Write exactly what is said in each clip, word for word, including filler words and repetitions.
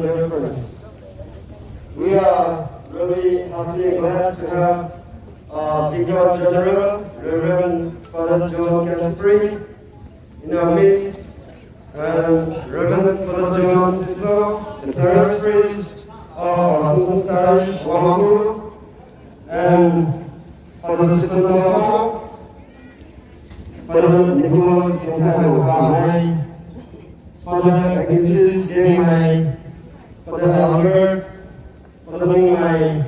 Conference. We are really happy and glad to have uh, Deacon General Reverend Father John Caspary in our midst, and Reverend Father John Siso, the parish priest of Assumption Parish, Wangkulu, and Father Stephen Toto, Father Nicholas Sinthai Kamei, Father Ignatius Demei, Father Albert, Father Ningmei,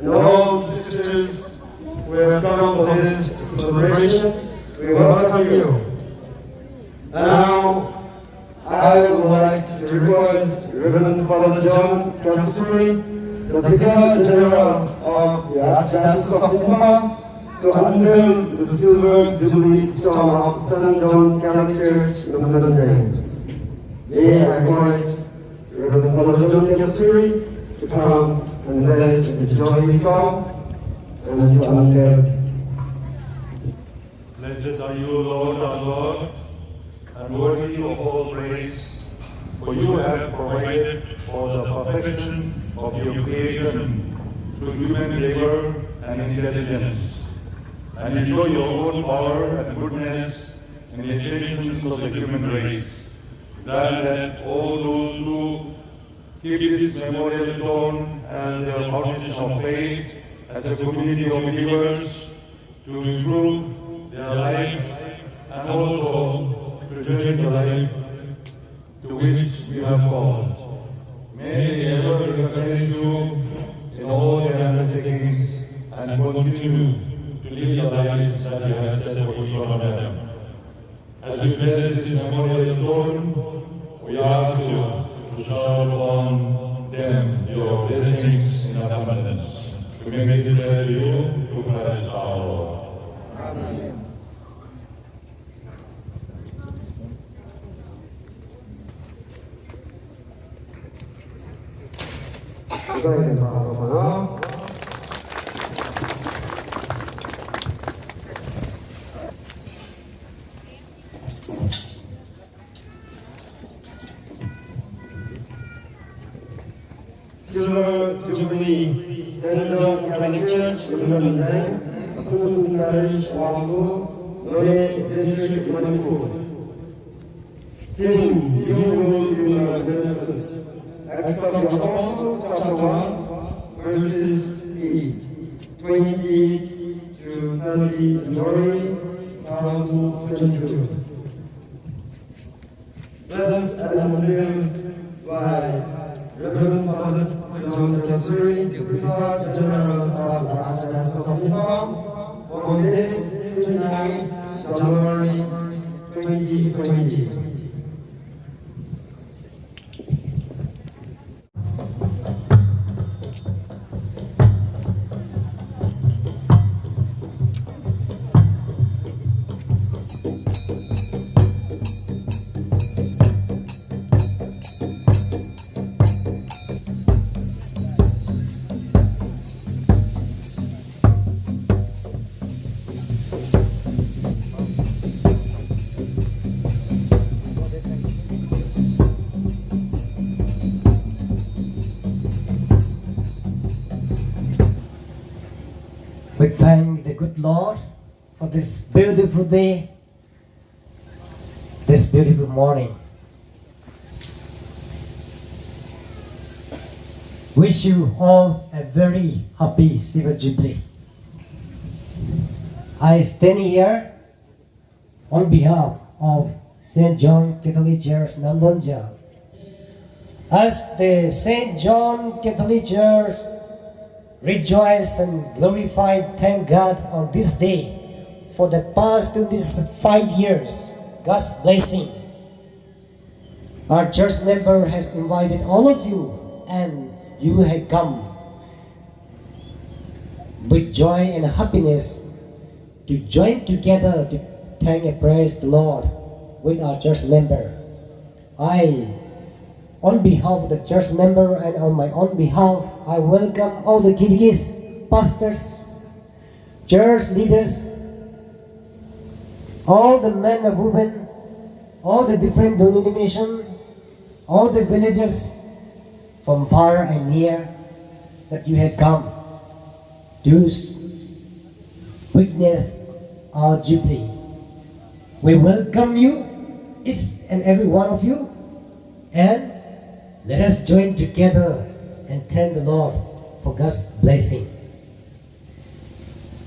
and all the sisters who have come for this celebration, we welcome you. And now, I would like to request Reverend Father John Caspary, the Vicar General of the Archdiocese of Phungkham, to unveil the Silver Jubilee Stole of Saint John Catholic Church, Lungdon Zaeng. May I request Reverend Father John Caspary to come and bless the Jubilee Stole and to unveil. Blessed are you, Lord our God, and worthy of all praise, for you have provided for the perfection of your creation through human labor and intelligence, and you show your own power and goodness in the intentions of the human race. Grant that all those who keep this memorial stone as their foundation of faith, as a community of believers, to improve their lives and also to join the life to which we have called. May they ever recognize you in all their undertakings and continue to live the lives that you have set for each one of them. As we bless this memorial stone, we ask you to shower upon them your blessings in abundance. We make this prayer to you through Christ our Lord. Amen. Silver Jubilee, Saint John Catholic Church, Lungdon Zaeng, Assumption Parish, Wangkulu, Noney District, Manipur. Theme, you will be my witnesses. Acts of the Apostles, chapter one, verses eight, twenty-eight to thirty January two thousand twenty-two. Blessed and unveiled by Reverend Father John Caspary, Vicar General of the Archdiocese of Imphal, on date twenty-nine January twenty twenty. We thank the good Lord for this beautiful day, this beautiful morning. Wish you all a very happy Silver Jubilee. I stand here on behalf of Saint John Catholic Church, Namdongjal. As the Saint John Catholic Church rejoice and glorify, thank God on this day for the past twenty-five years, God's blessing. Our church member has invited all of you, and you have come with joy and happiness to join together to thank and praise the Lord with our church member. I, on behalf of the church member and on my own behalf, I welcome all the Kyrgyz pastors, church leaders, all the men and women, all the different denomination, all the villages, from far and near, that you have come to s- witness our Jubilee. We welcome you, each and every one of you, and let us join together and thank the Lord for God's blessing.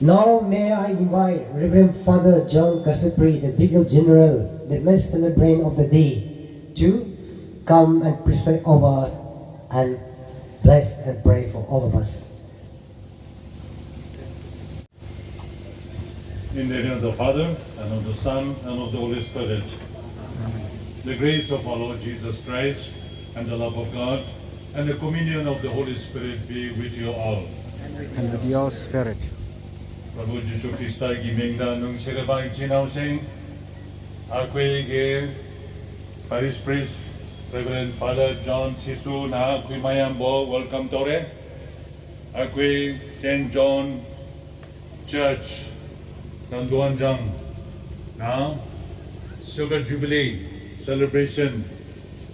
Now may I invite Reverend Father John Kasapri, the Vicar General, the Mass Celebrant of the day, to come and preside over us and bless and pray for all of us. In the name of the Father, and of the Son, and of the Holy Spirit. The grace of our Lord Jesus Christ, and the love of God, and the communion of the Holy Spirit be with you all. And with your spirit. Prabhu Jisu Khrista ki mingda nung sere bai chinau sing, akui ge Parish Priest, Reverend Father John Sisu na akui mayam bo welcome tore. Akui Saint John Church, Nangduanjang, na Silver Jubilee celebration,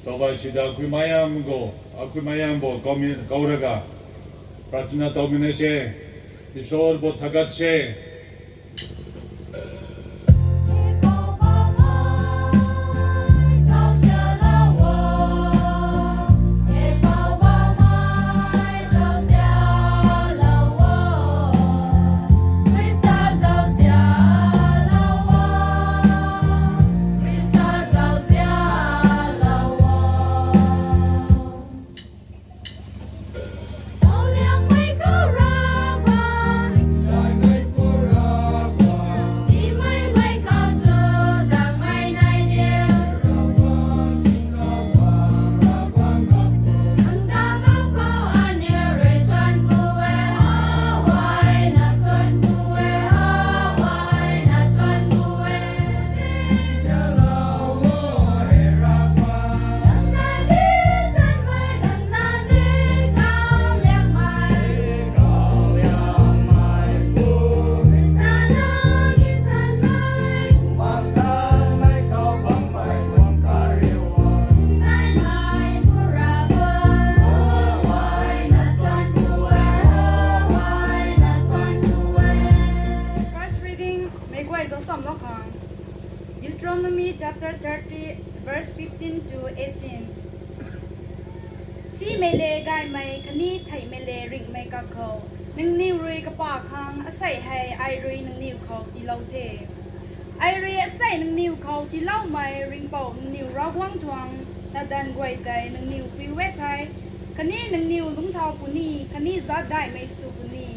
tau bai sida akui mayam go, akui mayam bo kaumi-, kauraga, pratna tau mine se, Isor bo thagat se. First reading, meic guay zauc samlou khang. Deuteronomy chapter thirty, verse fifteen to eighteen. Simei le gaymei khatni theihmei le ringhmei kakhou, nangniw rui kapa khang asei hei ai rui nangniw khou tiilou the. Ai rui asei nangniw khou tiiloumei Ringhpouc nangniw Ravguangc tuang latdanv guay tei nangniw piu e thei, khatni nangniw lungcthau puni, khatni zaatc daihmei sw puni.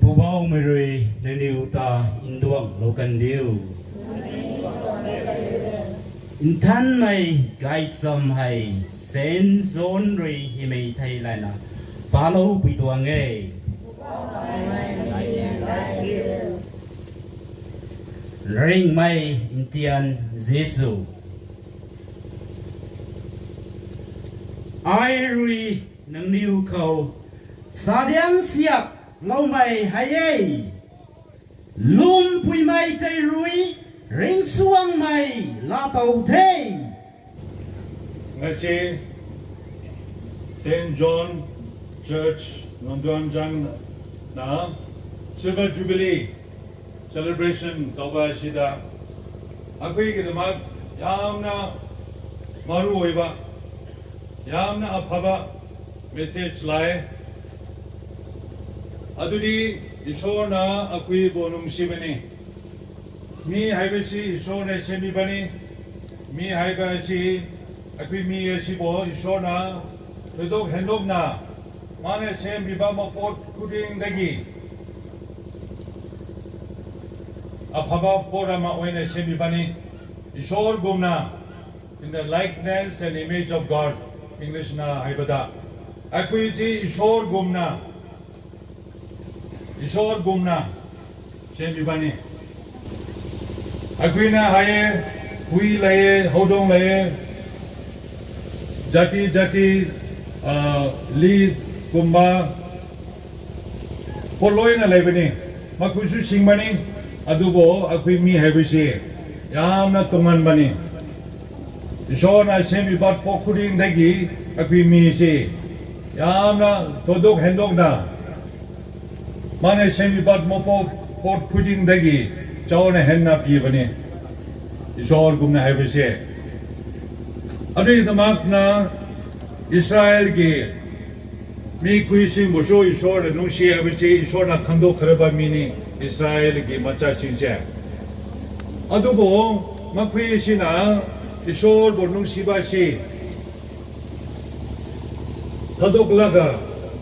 Poubauhmei rui nangniw ta nduanglou kandiu. Nthanmei gaychamv hei Saint John rui hymei thei layna paloupui tuang e. Ringhmei Ntian Jisu, ai rui nangniw khou sadiang siak loumei hei e. Lwmpuimei tei rui ringcsuangmei laatow the. Ngachi Saint John Church Nonduanjang na Silver Jubilee celebration towba sida, akui ki damak yamna maruiba, yamna aphaba message lai. Adudi Ishwar na akui bo nungsi bani. Mi haiba si Ishwar na semi bani. Mi haiba si, akui mi si bo Ishwar na taduk henduk na, mana semi ba mapot kuding dagi aphaba porama oina semi bani. Ishwar gumna, in the likeness and image of God, English na haibada. Akui ti Ishwar gumna, Ishwar gumna semi bani. Akui na hai e, hui lai e, houdong lai e, jati jati, ah, li kumba, poloi na lei bani, makui su sing bani, adubo akui mi haiba si yamna tungan bani. Ishwar na semi bat po kuding dagi akui mi si yamna todok hendok na, mana semi bat mo po pot kuding dagi chauna henna pi bani. Ishwar gumna haiba si. Adui damak na Israel ki mi kui sing bo su Ishwar na nungsi haiba si Ishwar na khandok khareba mi ni Israel ki macha sing se. Adubo makui si na Ishwar bo nungsi ba si thadok laga,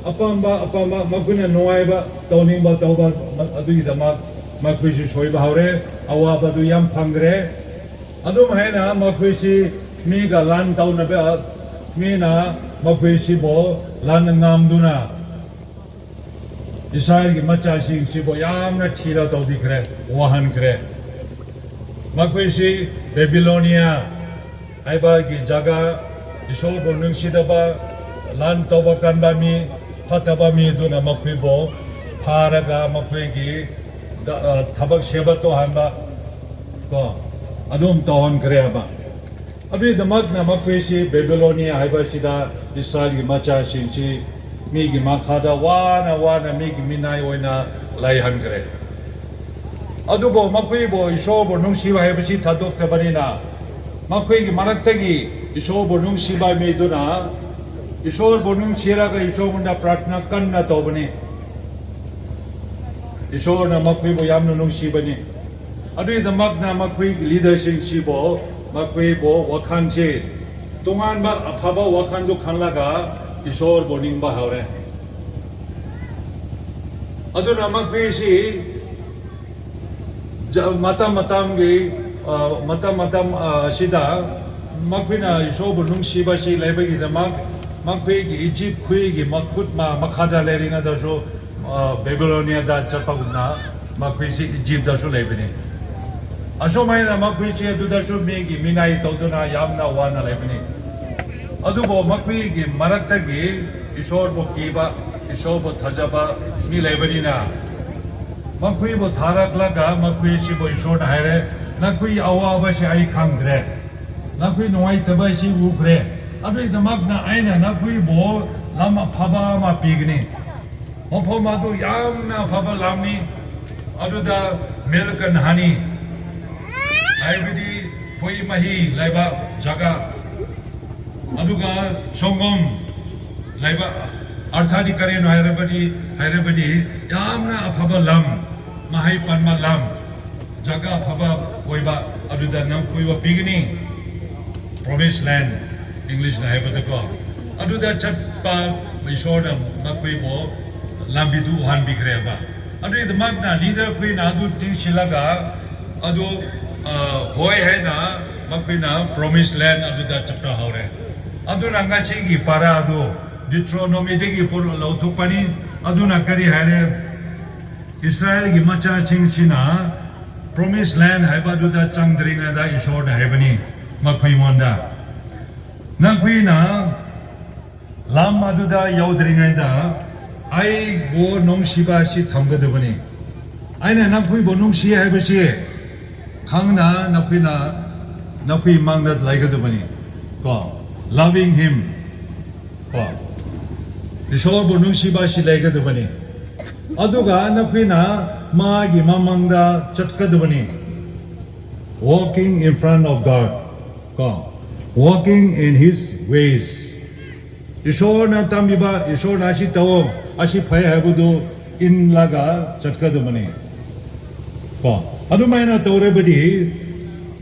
apamba apamba makui na nuai ba, tauning ba tauba, adui damak makui si soi ba hau re, awa ba du yam phang re. Adum hei na makui si mi ga lan tau na be, mi na makui si bo lan ngam du na Israel ki macha sing si bo yamna thira tau di kre, wahan kre. Makui si Babylonia haiba ki jaga, Ishwar bo nungsi daba, lan tauba kanba mi, phataba mi duna makui bo pharaga makui ki da, ah, thabak seba to hanba ko, adum tauhan kre ba. Abui damak na makui si Babylonia haiba sida Israel ki macha sing si mi ki makha da wana wana mi ki minai oina lei han kre. Adubo makui bo Ishwar bo nungsi ba haiba si thadok ta bani na, makui ki manak tagi Ishwar bo nungsi ba mi duna, Ishwar bo nungsi raga Ishwar munda pratna kanna tau bani. Ishwar na makui bo yamna nungsi bani. Adui damak na makui ki leader sing si bo, makui bo wakhan si tungan ba aphaba wakhan du khan laga Ishwar bo ning ba hau re. Aduna makui si matam matam ki, ah, matam matam, ah, sida, makui na Ishwar bo nungsi ba si leiba ki damak, makui ki Egypt khui ki makhut ma makha da lei ringa da su, ah, Babylonia da chatpa kumna, makui si Egypt da su lei bini. Asumei na makui si adu da su mi ki minai tau duna yamna wana lei bini. Adubo makui ki marak tagi Ishwar bo kiba, Ishwar bo thajaba mi lei bani na. Makui bo tharak laga makui si bo Ishwar na hei re, nakui awa ba si ai khang kre, nakui nuai taba si u kre. Adui damak na ai na nakui bo lam aphaba ma pi kani. Mapho ma tu yamna phaba lam ni, adu da milk and honey, haibadi pui mahi laiba jaga, aduga songom laiba, artha di karen hairabadi, hairabadi yamna aphaba lam, mahai panma lam, jaga phaba oiba, aduda nang kuiba pi kani, promised land, English na haiba da ko. Aduda chatpa Ishwar na makui bo lambi du han bi kre ba. Adui damak na leader kui na adu ting silaga, adu, ah, hoi hei na, Makhuina promised land adu ta chapra how re. Aduna ngasi ki para adu, Deuteronomy tiki purlou thu puni, aduna kari hei re, Israel ki macha ching sina, promised land hei ba adu ta chang dring da Ishwar na hei puni, makhui ngan da. Nakhuina, lam adu ta yau dring da, ai bo nungsiba si tham kadu puni. Aina nakhui bo nungsi hei ba si, khangna nakhuina, nakhui mang dat lei kadu puni. Ko, loving him. Ko, Ishwar bo nungsiba si lei kadu puni. Aduga nakhuina, ma ki mamang da chat kadu puni. Walking in front of God. Ko, walking in his ways. Ishwar na tambi ba, Ishwar na si tau, asi phey hei bu du in laga chat kadu puni. Ko, adumei na tau re badi,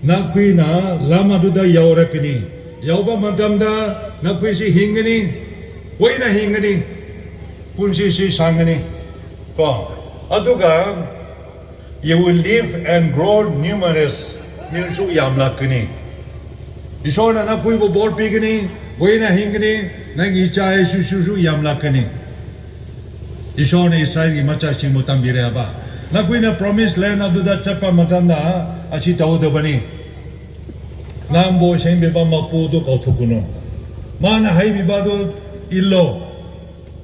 nakhuina lam adu ta yau ra kani. Yau ba matam da, nakhui si hing kani, kuina hing kani, pun si si sang kani. Ko, aduga, you will live and grow numerous. Niu su yam lak kani. Ishwar na nakhui bo bor pi kani, kuina hing kani, nang ki chai su su su yam lak kani. Ishwar na Israel ki macha si mu tambi re ba. Nakhuina promised land adu ta chapa matam da, asi tau da puni. Nang bo seng bi ba mapu tu kau thu kunu. Mana hei bi ba tu ilo.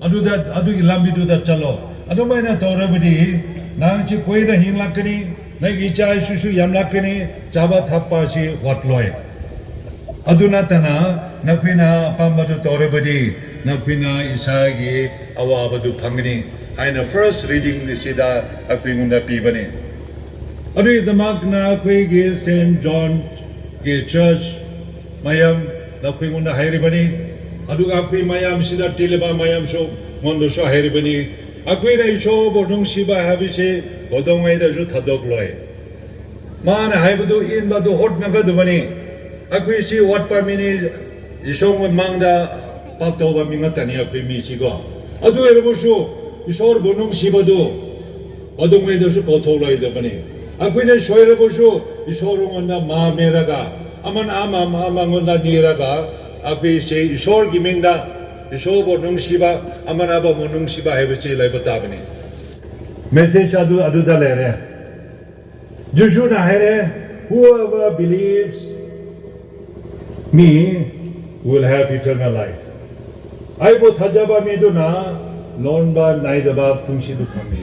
Adu ta, adu ki lam bi du ta chalo. Adumei na tau re badi, nang si kuina hing lak kani, nang ki chai su su yam lak kani, chaba thapa si wat loi. Aduna tana, nakhuina pam adu tau re badi, nakhuina Isai ki awa ba du phang kani. Aina first reading ni si da, akhui ngun da pi bani. Adu ta mak na khui ki Saint John ki church, mayam, nakhui ngun da hei ri bani. Aduga akhui mayam si da tiliba mayam su, ngon du su hei ri bani. Akhui na Ishwar bo nungsiba hei bi si, bo dong ei da su thadok loi. Mana hei bu du in ba du hot na kadu puni. Akhui si wat pa mini, Ishwar ngun mang da, pap tau ba mi nga tani akhui mi si ko. Adu ei ra bu su, Ishwar bo nungsiba du. Adung mei da su kau thou loi da puni. Akhui na soi ra bu su, Ishwar ngun na ma me ra ga, aman ama, ama ngun na ni ra ga, akhui si Ishwar ki ming da, Ishwar bo nungsiba, aman aba mo nungsiba hei ba si lei ba ta puni. Message adu, adu da le re. Jisu na hei re, whoever believes me will have eternal life. Ai bo thaja ba mi du na, lon ba nai da ba pungsi du khang ni.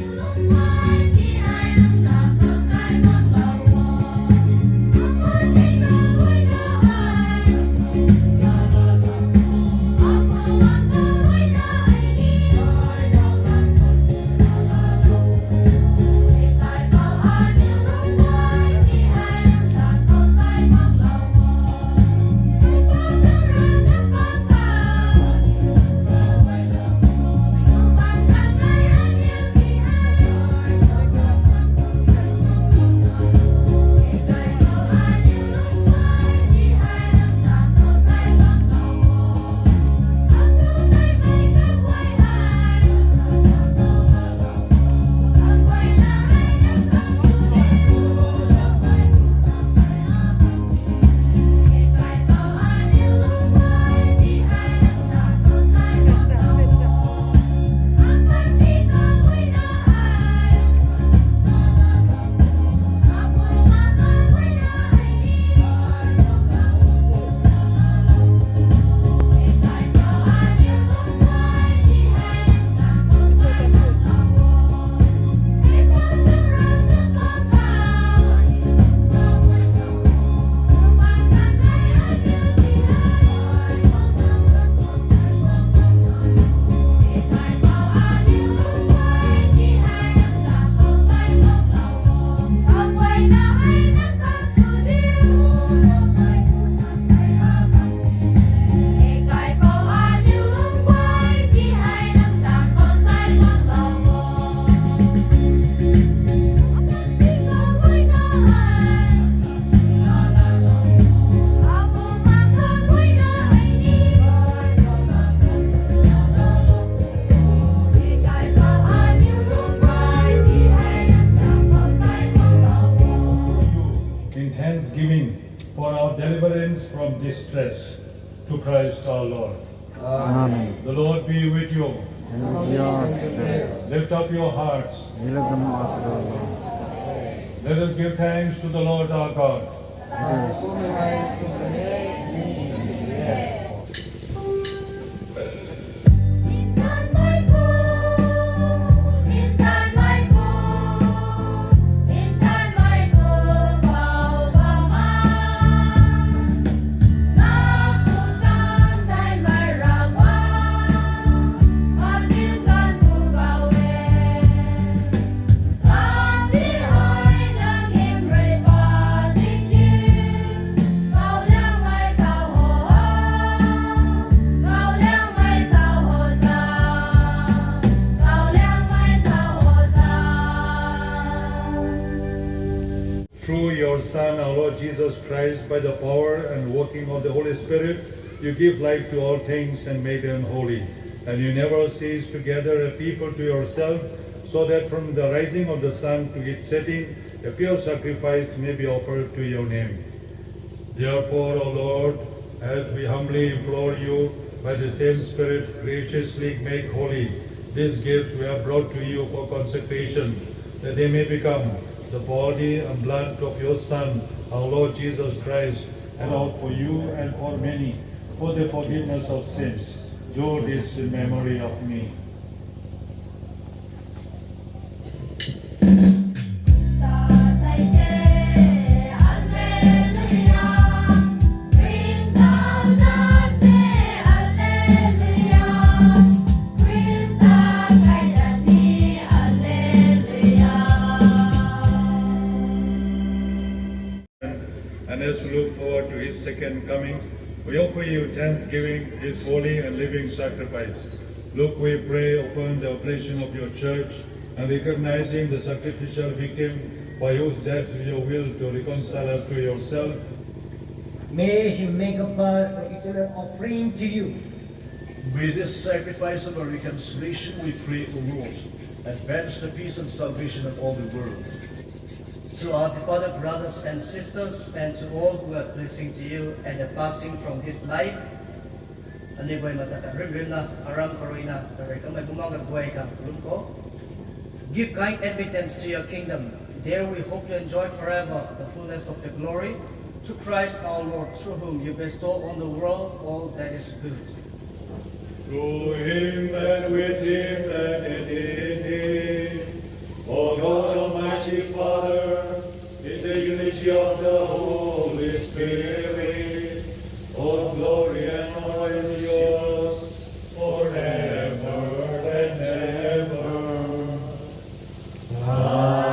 To Christ our Lord. Amen. The Lord be with you. And with your spirit. Lift up your hearts. We lift them up, O Lord. Let us give thanks to the Lord our God. It is. Through your Son, our Lord Jesus Christ, by the power and working of the Holy Spirit, you give life to all things and make them holy. And you never cease to gather a people to yourself, so that from the rising of the sun to its setting, a pure sacrifice may be offered to your name. Therefore, O Lord, as we humbly implore you, by the same Spirit graciously make holy these gifts we have brought to you for consecration, that they may become the body and blood of your Son, our Lord Jesus Christ, poured out for you and for many, for the forgiveness of sins. Do this in memory of me. And as we look forward to his second coming, we offer you thanksgiving, this holy and living sacrifice. Look, we pray, upon the oblation of your church, and recognizing the sacrificial victim by whose death you will to reconcile us to yourself. May he make of us the eternal offering to you. With this sacrifice of our reconciliation, we pray, O Lord, advance the peace and salvation of all the world. To our departed brothers and sisters, and to all who have listened to you at the passing from this life, aniu guay mata ta rimrimna, aram karuina, ta rui kamei bumang ka guay ka lum ko. Give kind admittance to your kingdom. There we hope to enjoy forever the fullness of your glory. Through Christ our Lord, through whom you bestow on the world all that is good. Through him and with him and in him, O God, Almighty Father, in the unity of the Holy Spirit, all glory and honor is yours forever and ever. Amen.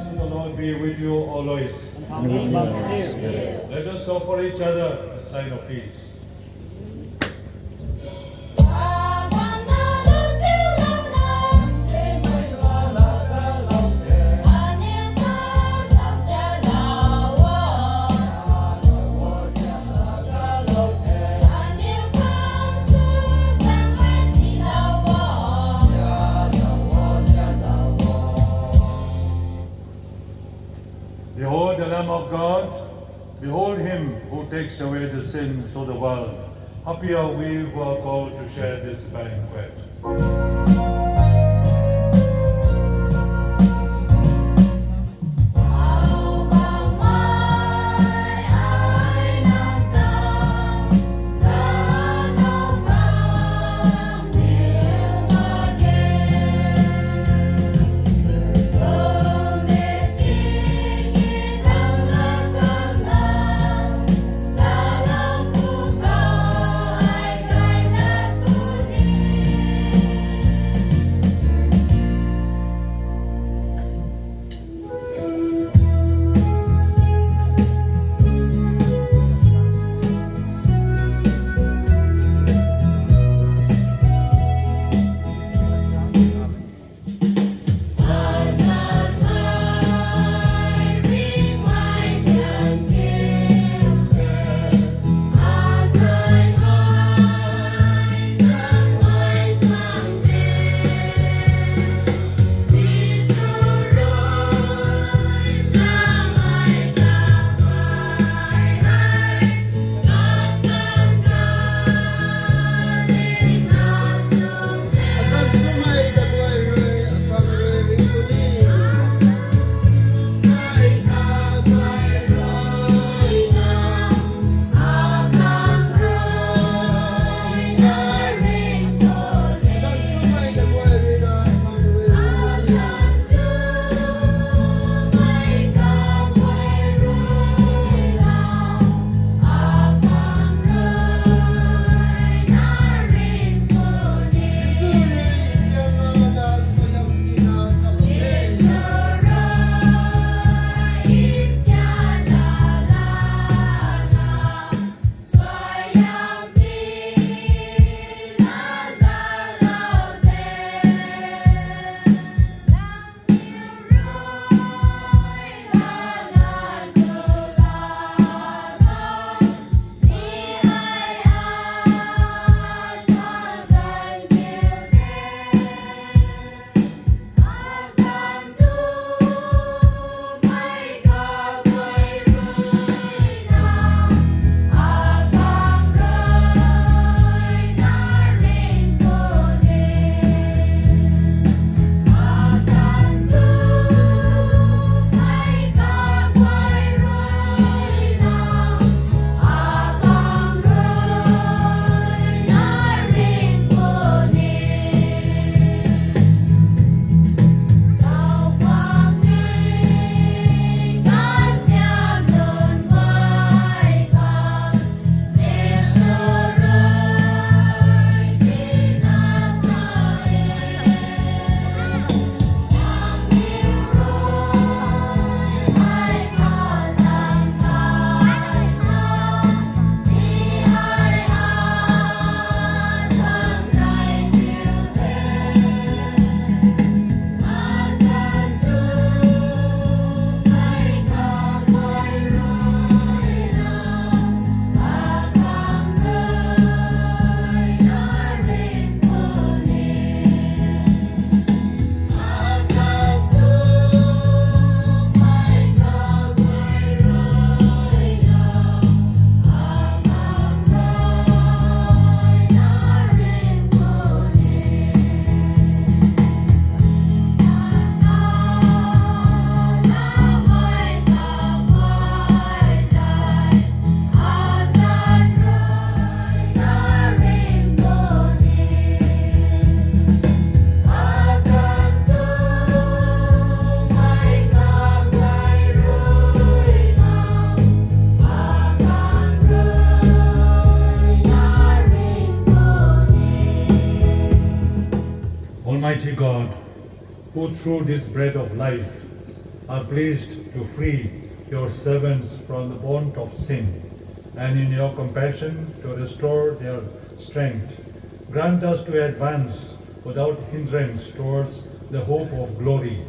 May the Lord be with you always. And with your spirit. Let us offer each other a sign of peace. Behold the Lamb of God, behold him who takes away the sins of the world. Happy are we who are called to share this banquet. who through this bread of life are pleased to free your servants from the bond of sin, and in your compassion to restore their strength, grant us to advance without hindrance towards the hope of glory.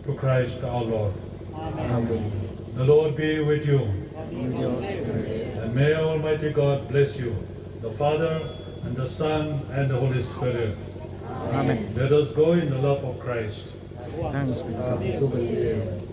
Through Christ our Lord. Amen. The Lord be with you. And may Almighty God bless you, the Father, and the Son, and the Holy Spirit. Amen. Let us go in the love of Christ. Thanks be to God.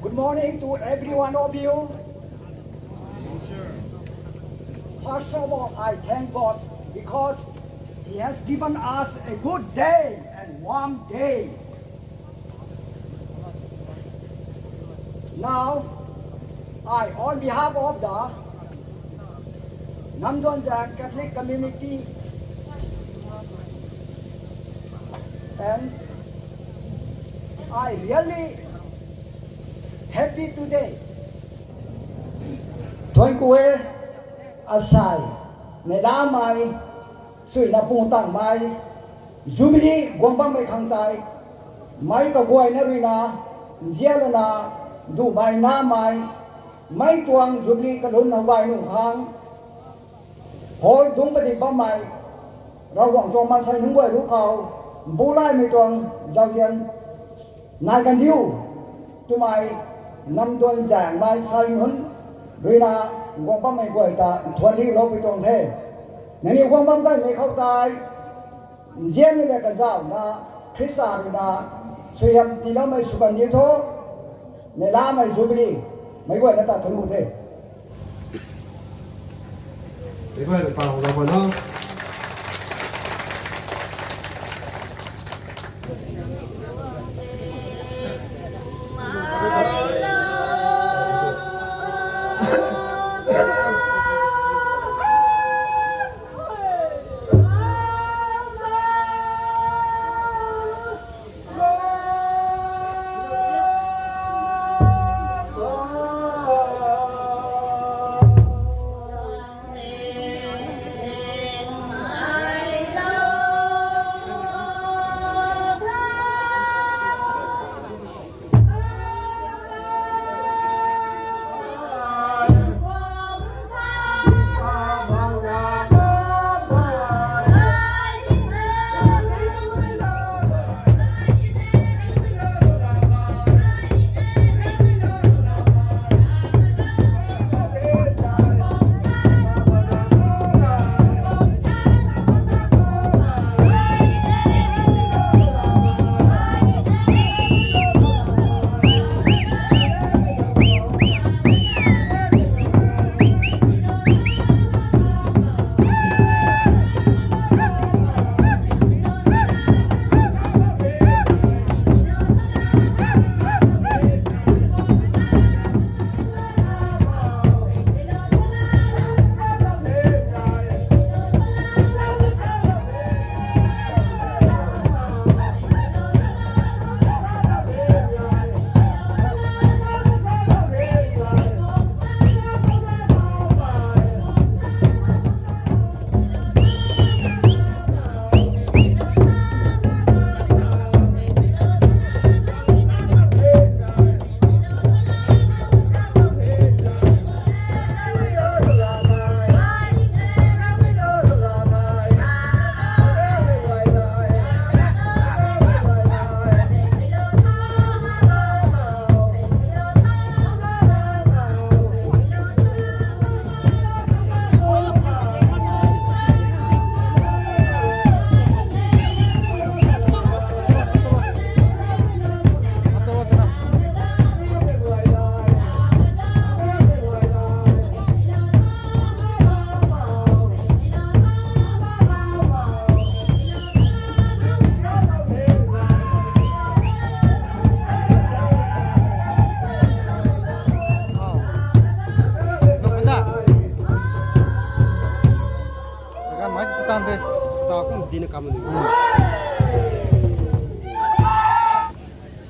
Good morning to every one of you. First of all, I thank God because He has given us a good day and warm day. Now, I, on behalf of the Namdonzang Catholic community and I really happy today. Thuanc ku e, asei, neihlamei, suina pung tangmei, Jubilee guang bammei khang tei, meic kaguayna ruina, nzianlana, duhmei namei, mei tuang Jubilee kalum how gay nuh khang, hall dungc padik bammei, Ravguangc tuang maansei nunc guay ruc khou, mbulaimei tuang zauzian nai kandiu, twmei namduan zaengmei sei nunc ruina guang bammei guay ta nthuan riuloupui tuang the. Nangniw guang bam kaimei khou tei, nzianmei le kazauhna, Khrista ruina suaihiam tiiloumei sw kandiu tho, neihlamei Jubilee, meic guayna ta thuanc ku the. Meic guayna pau lou bam no.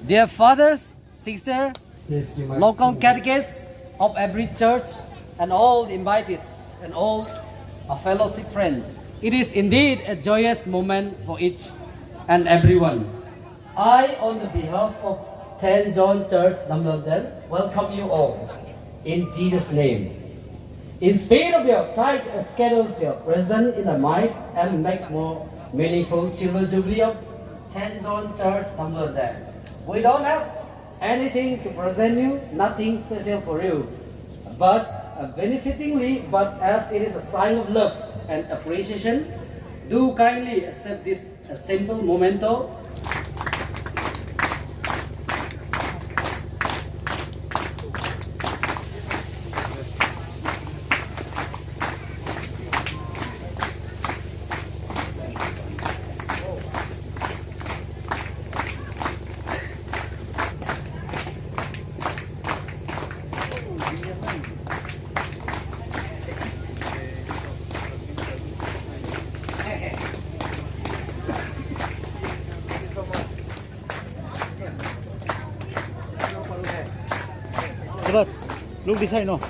Dear fathers, sister, local catechists of every church, and all the invitees, and all our fellowship friends. It is indeed a joyous moment for each and everyone. I, on the behalf of Saint John Church Namdolden, welcome you all in Jesus' name. In spite of your tight schedules, your presence in the might and make more meaningful Silver Jubilee of Saint John Church Namdolden. We don't have anything to present you, nothing special for you, but uh, benefitingly, but as it is a sign of love and appreciation, do kindly accept this a simple memento. Look this side, no?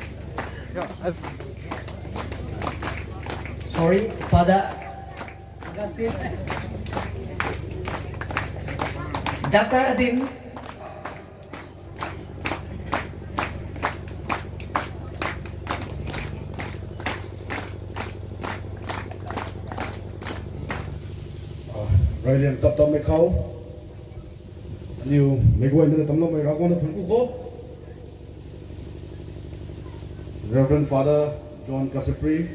Sorry, Father Augustine. Doctor Adin. Raylian tap tap mei khou. Aniu mei guayna tamloumei Ravguangc na thuanc ku kho. Reverend Father John Kasipri,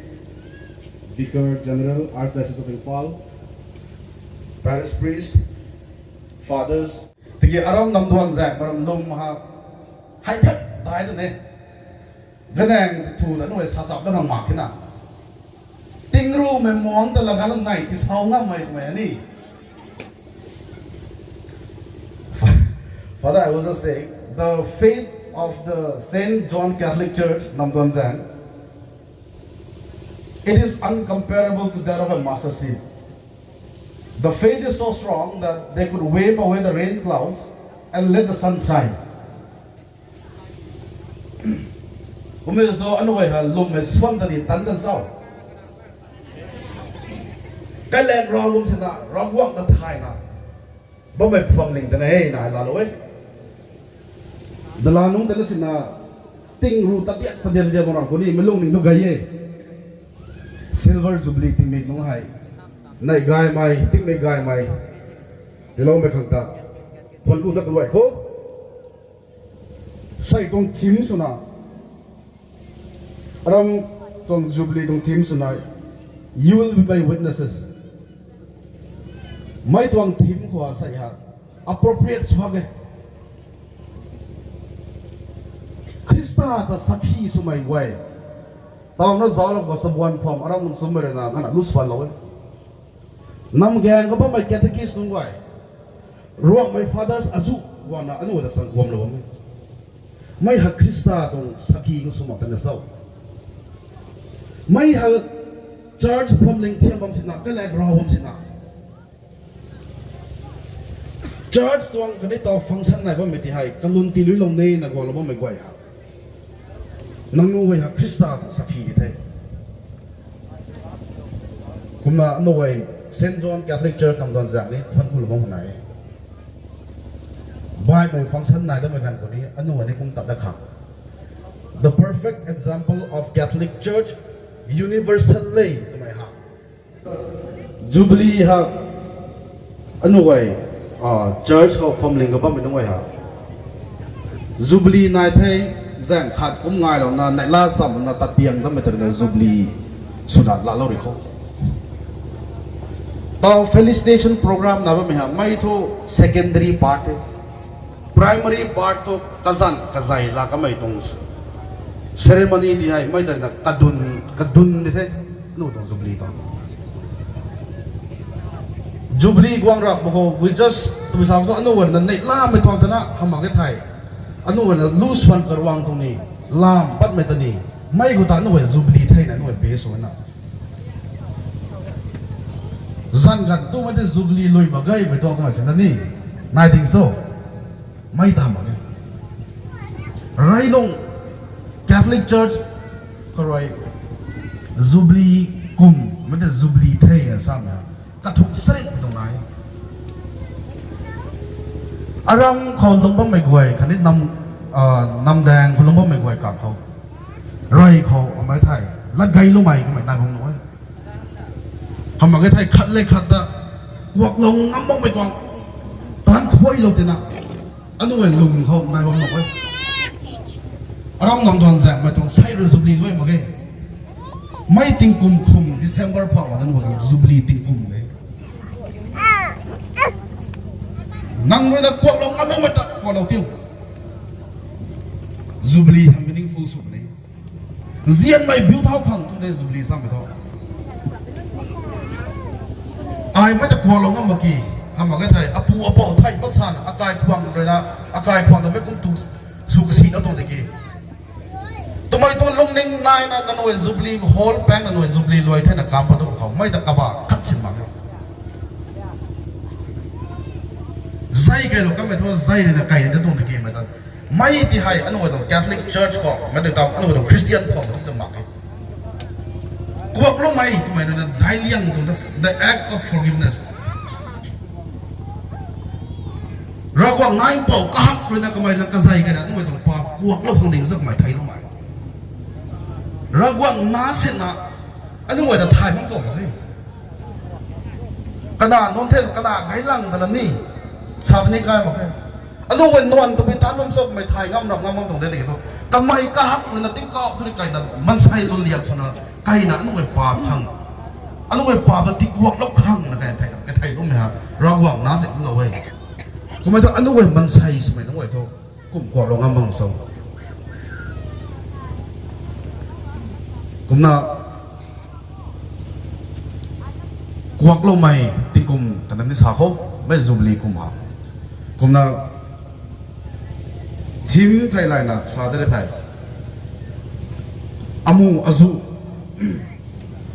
Vicar General, Archdiocese of Imphal, Parish Priest, Fathers. Tiki aram nam duan zak maram lum ha, hai phet dai tu ne. Ganang thu ta nuai sa sap da khang mak kina. Tingru mei muang ta la gan nai ti sau ngam mei mei ni. Father, I was just saying, the faith of the Saint John Catholic Church, Namdonzang, it is uncomparable to that of a master seed. The faith is so strong that they could wave away the rain clouds and let the sun shine. Kumei tu anu guay ha lwmmei swan ta ni tan tan sau. Kailan rau lwm sina, Ravguangc ta thayna bammei phuamling ta na hei na laalou e. Dala nungc ta na sina, tingru ta diak ta dian dian bam ram khou ni mei lungning tu gay e. Silver Jubilee tingmik nungc hei, nei gaymei, tingmei gaymei tiiloumei khang ta thuanc ku ta kaluai khou. Sei tuang theme swna, aram tuang Jubilee tuang theme swna, You will be my witnesses. Mei tuang theme khou sei ha appropriate sw hak e. Khrista ta sakhi swmei guay, tauna zauclou khou sabuan pham aram nunc swmei rui na kana lu swanlou e. Namgaeng khou bammei catechist nunc guay, Ruangmei fathers azuh guangna anu ta sang guamlou bam e. Mei ha Khrista tuang sakhi khou sw mak tana sau. Mei ha church phuamling thiam bam sina, kailan rau bam sina, church tuang kaniw taw function nai bammei ti hei kalun tiiluilou nina guanglou bammei guay ha, nangniw guay ha Khrista tuang sakhi di the. Kumna anu guay Saint John Catholic Church Namdonzang ni thuanc kulou bam nai e. Baihmei function nai damei ganv khou ni anu guay ni kum tat da khang, the perfect example of Catholic Church, universal lei twmei ha. Jubilee ha, anu guay, church khou phuamling khou bammei nunc guay ha, Jubilee nai the, zaeng khat kum ngailouna neihla chamlouna tat piang dammei ta rui na Jubilee swna laalou ri khou, taw felicitation program na bammei ha, mei thu secondary part e. Primary part thu kazanc kazei la kamei tuang ceremony ti hei mei ta rui na kadun kadun di the, anu tuang Jubilee tuang. Jubilee guang rap mak khou, we just, twmei sa so anu guay na neihlamei tuang tana hamh mak e thei, anu guay na lu swan karuang tuang ni, lam patmei ta ni, mei khou ta anu guay Jubilee thei na anu guay base swna, zanc ganv tumei tei Jubilee lui mak gaymei tuang kamei sina ni nai ding so, mei ta hamh mak e. Railung Catholic Church khou rui Jubilee kum mei tei Jubilee thei na samei kathuk sarik tuang nai. Aram khou lungc bammei guay khatni nam, namdaeng khou lungc bammei guay kang khou, rey khou amei thei latgayloumei kamei nai bam nuh e. Hamh mak e thei khat le khat ta kuaklou ngam makmei tuang, taanc khuailou tina, anu guay lung khou nai bam nuh e. Aram Namdonzangmei tuang sei rui Jubilee lui mak ge. Mei tingkum khum December phau na nunc Jubilee tingkum e. Nang rui na kuaklou ngam makmei ta kuaklou tiu. Jubilee ha meaningful sw puni. Nzianmei biu thau khang tu de Jubilee samei thu, ai mei ta kuaklou ngam mak ki. Hamh mak e thei apu apou thei mak sana akai khwang rui na, akai khwang ta mei kum tu sw kasi na tuang de ki. Twmei tuang lungning naina nanui Jubilee hall pang nanui Jubilee luai thena kam pat tu khou mei ta kaba khat sin mak e. Zei kailou kamei thu zei rui na kai ni ta tuang de ki mei ta. Mei ti hei anu tuang Catholic Church khou, mei tei tam anu tuang Christian khou, mei tei tam mak e. Kuakloumei twmei rui na daic liang tuang the, the act of forgiveness. Ravguangc nac pou kahak rui na kamei na kazei kayna anu tuang paap kuaklou khang ding sa kamei theiloumei. Ravguangc nac sina anu ta thay bam tuang mak e. Kana nunc the, kana gailang tana ni, sa ni kai mak khe. Anu guay nuan twmei tan bam sa kamei thay ngam ram ngam bam tuang de tiki thu, kamei kahak rui na tingkauh tu ri kayna maansei lun liang swna kayna anu guay paap khang, anu guay paap ta tikuaklou khang na kay thei, kay theiloumei ha, Ravguangc nac si kumlou e. Kummei thu anu guay maansei swmei nunc guay thu kum kuaklou ngam bam sa. Kumna kuakloumei tingkum tana ni sa khou, mei Jubilee kum ha. Kumna theme thei layna sa de thei, amu azu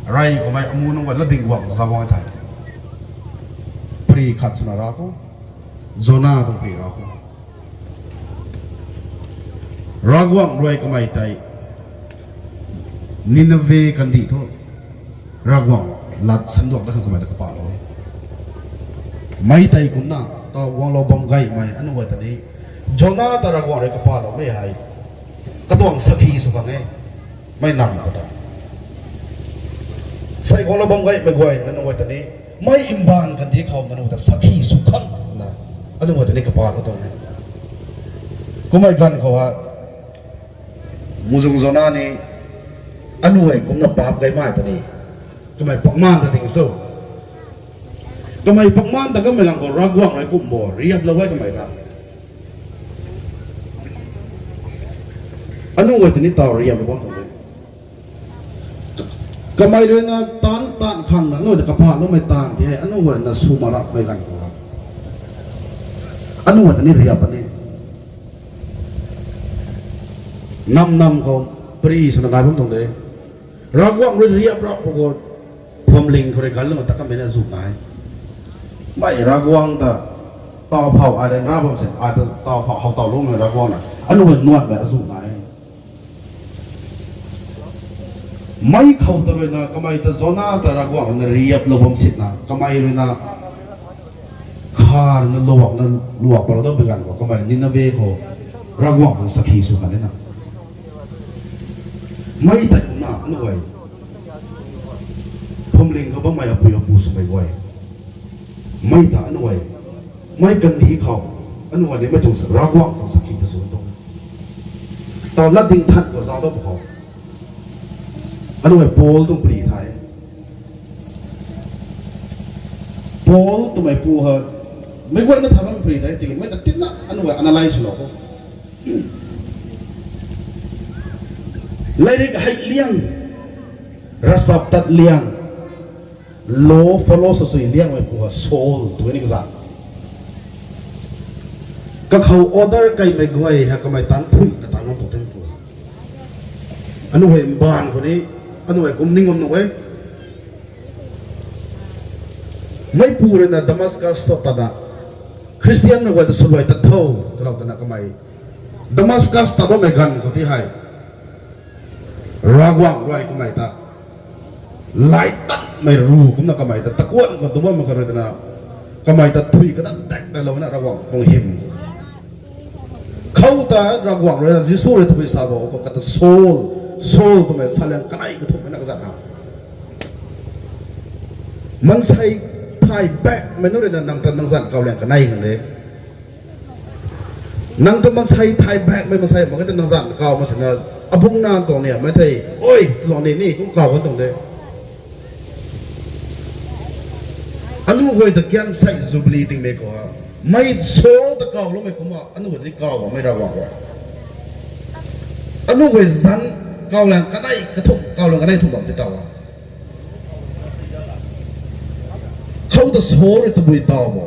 rey kummei amu nunc guay latding guang za guang thei, pary khat swna ra khou, Jona tuang pary ra khou. Ravguangc rui kamei tei Nineveh kandih thu Ravguangc lat sanduak dat khang kamei ta kapahlou e. Mei tei kumna taw guanglou bam gaymei anu guay ta ni, Jona ta Ravguangc rui kapahloumei hei katuang sakhi sw khang e. Mei nang khou ta sei guanglou bam gaymei guay na nunc guay ta ni, mei mbaanv kandih khou na nunc ta sakhi sw khang na anu guay ta ni kapahlou tuang e. Kummei ganv khou ha, muhzwng Jona ni, anu guay kumna paap gaymei ta ni, kamei pakmaan ta ding so. Kamei pakmaan ta kamei lang khou Ravguangc rui kum bo riaplou e kamei ta. Anu guay ta ni taw riaplou bam tuang e. Kamei rui na taanc taanc khang na anu ta kapahloumei taanv ti hei anu guay na sw mak rapmei ganv khou, anu guay ta ni riap puni. Nam nam khou pary swna nai bam tuang de. Ravguangc rui riap rap khou, phuamling khou rui ganlou ta kamei na zu nai. Mei Ravguangc ta taw phou ai ryanra bam sin, ai ta taw phou how tawloumei Ravguangc na anu guay nuanmei azu nai. Mei khou ta rui na kamei ta Jona ta Ravguangc rui na riaplou bam sina kamei rui na kha rui na luak na luak palou dam pui ganv khou kamei Nineveh khou Ravguangc tuang sakhi sw kan e na. Mei tei kumna anu guay, phuamling khou bammei apui apu swmei guay, mei ta anu guay, mei kandih khou anu guay ni mei tuang Ravguangc tuang sakhi ta sw tuang. Taw latding than khou zauc dat khou, anu guay Paul tuang pary the. Paul twmei pu ha, mei guayna tha bam pary de tiki mei ta tinna anu guay analyze swlou khou, lairik hei liang, ravchap tat liang, law follow sw sui liangmei pu ha Saul tw ni kazat. Kakhou order kaimei guay ha kamei tan thui na tan bam tuang the pu. Anu hei mbaanv khou ni, anu hei kum ning bam nuh e. Meipu rui na Damascus thu tat na, Khristianmei guay ta swluai tat tho, twlou twna kamei Damascus tat bammei ganv khou ti hei, Ravguangc rui kamei ta, lai tatmei ru kumna kamei ta takuanh khou tu bammei kha rui twna, kamei ta thui kadat dak talouna Ravguangc tuang hym khou ta Ravguangc rui na Jisu rui tabui sa bo khou kata Saul, Saul twmei saliang kanei kathumhmei na kazat na, maansei thay bakmei nunc rui na nang ta nang zanc kau liang kanei khang de. Nang ta maansei thay bakmei maansei mak khe ta nang zanc kau mak sina, abungc nac tuang ni mei thei, oi, tuang ni ni kum kau kan tuang de. Anu guay ta kian sei Jubilee dingmei khou, mei Saul ta kauloumei kumna anu guay ta ni kau bammei Ravguangc rui, anu guay zanc kau liang kanei kathumh, kau liang kanei thumh bam ti taw a. Khou ta Saul rui tabui taw bo.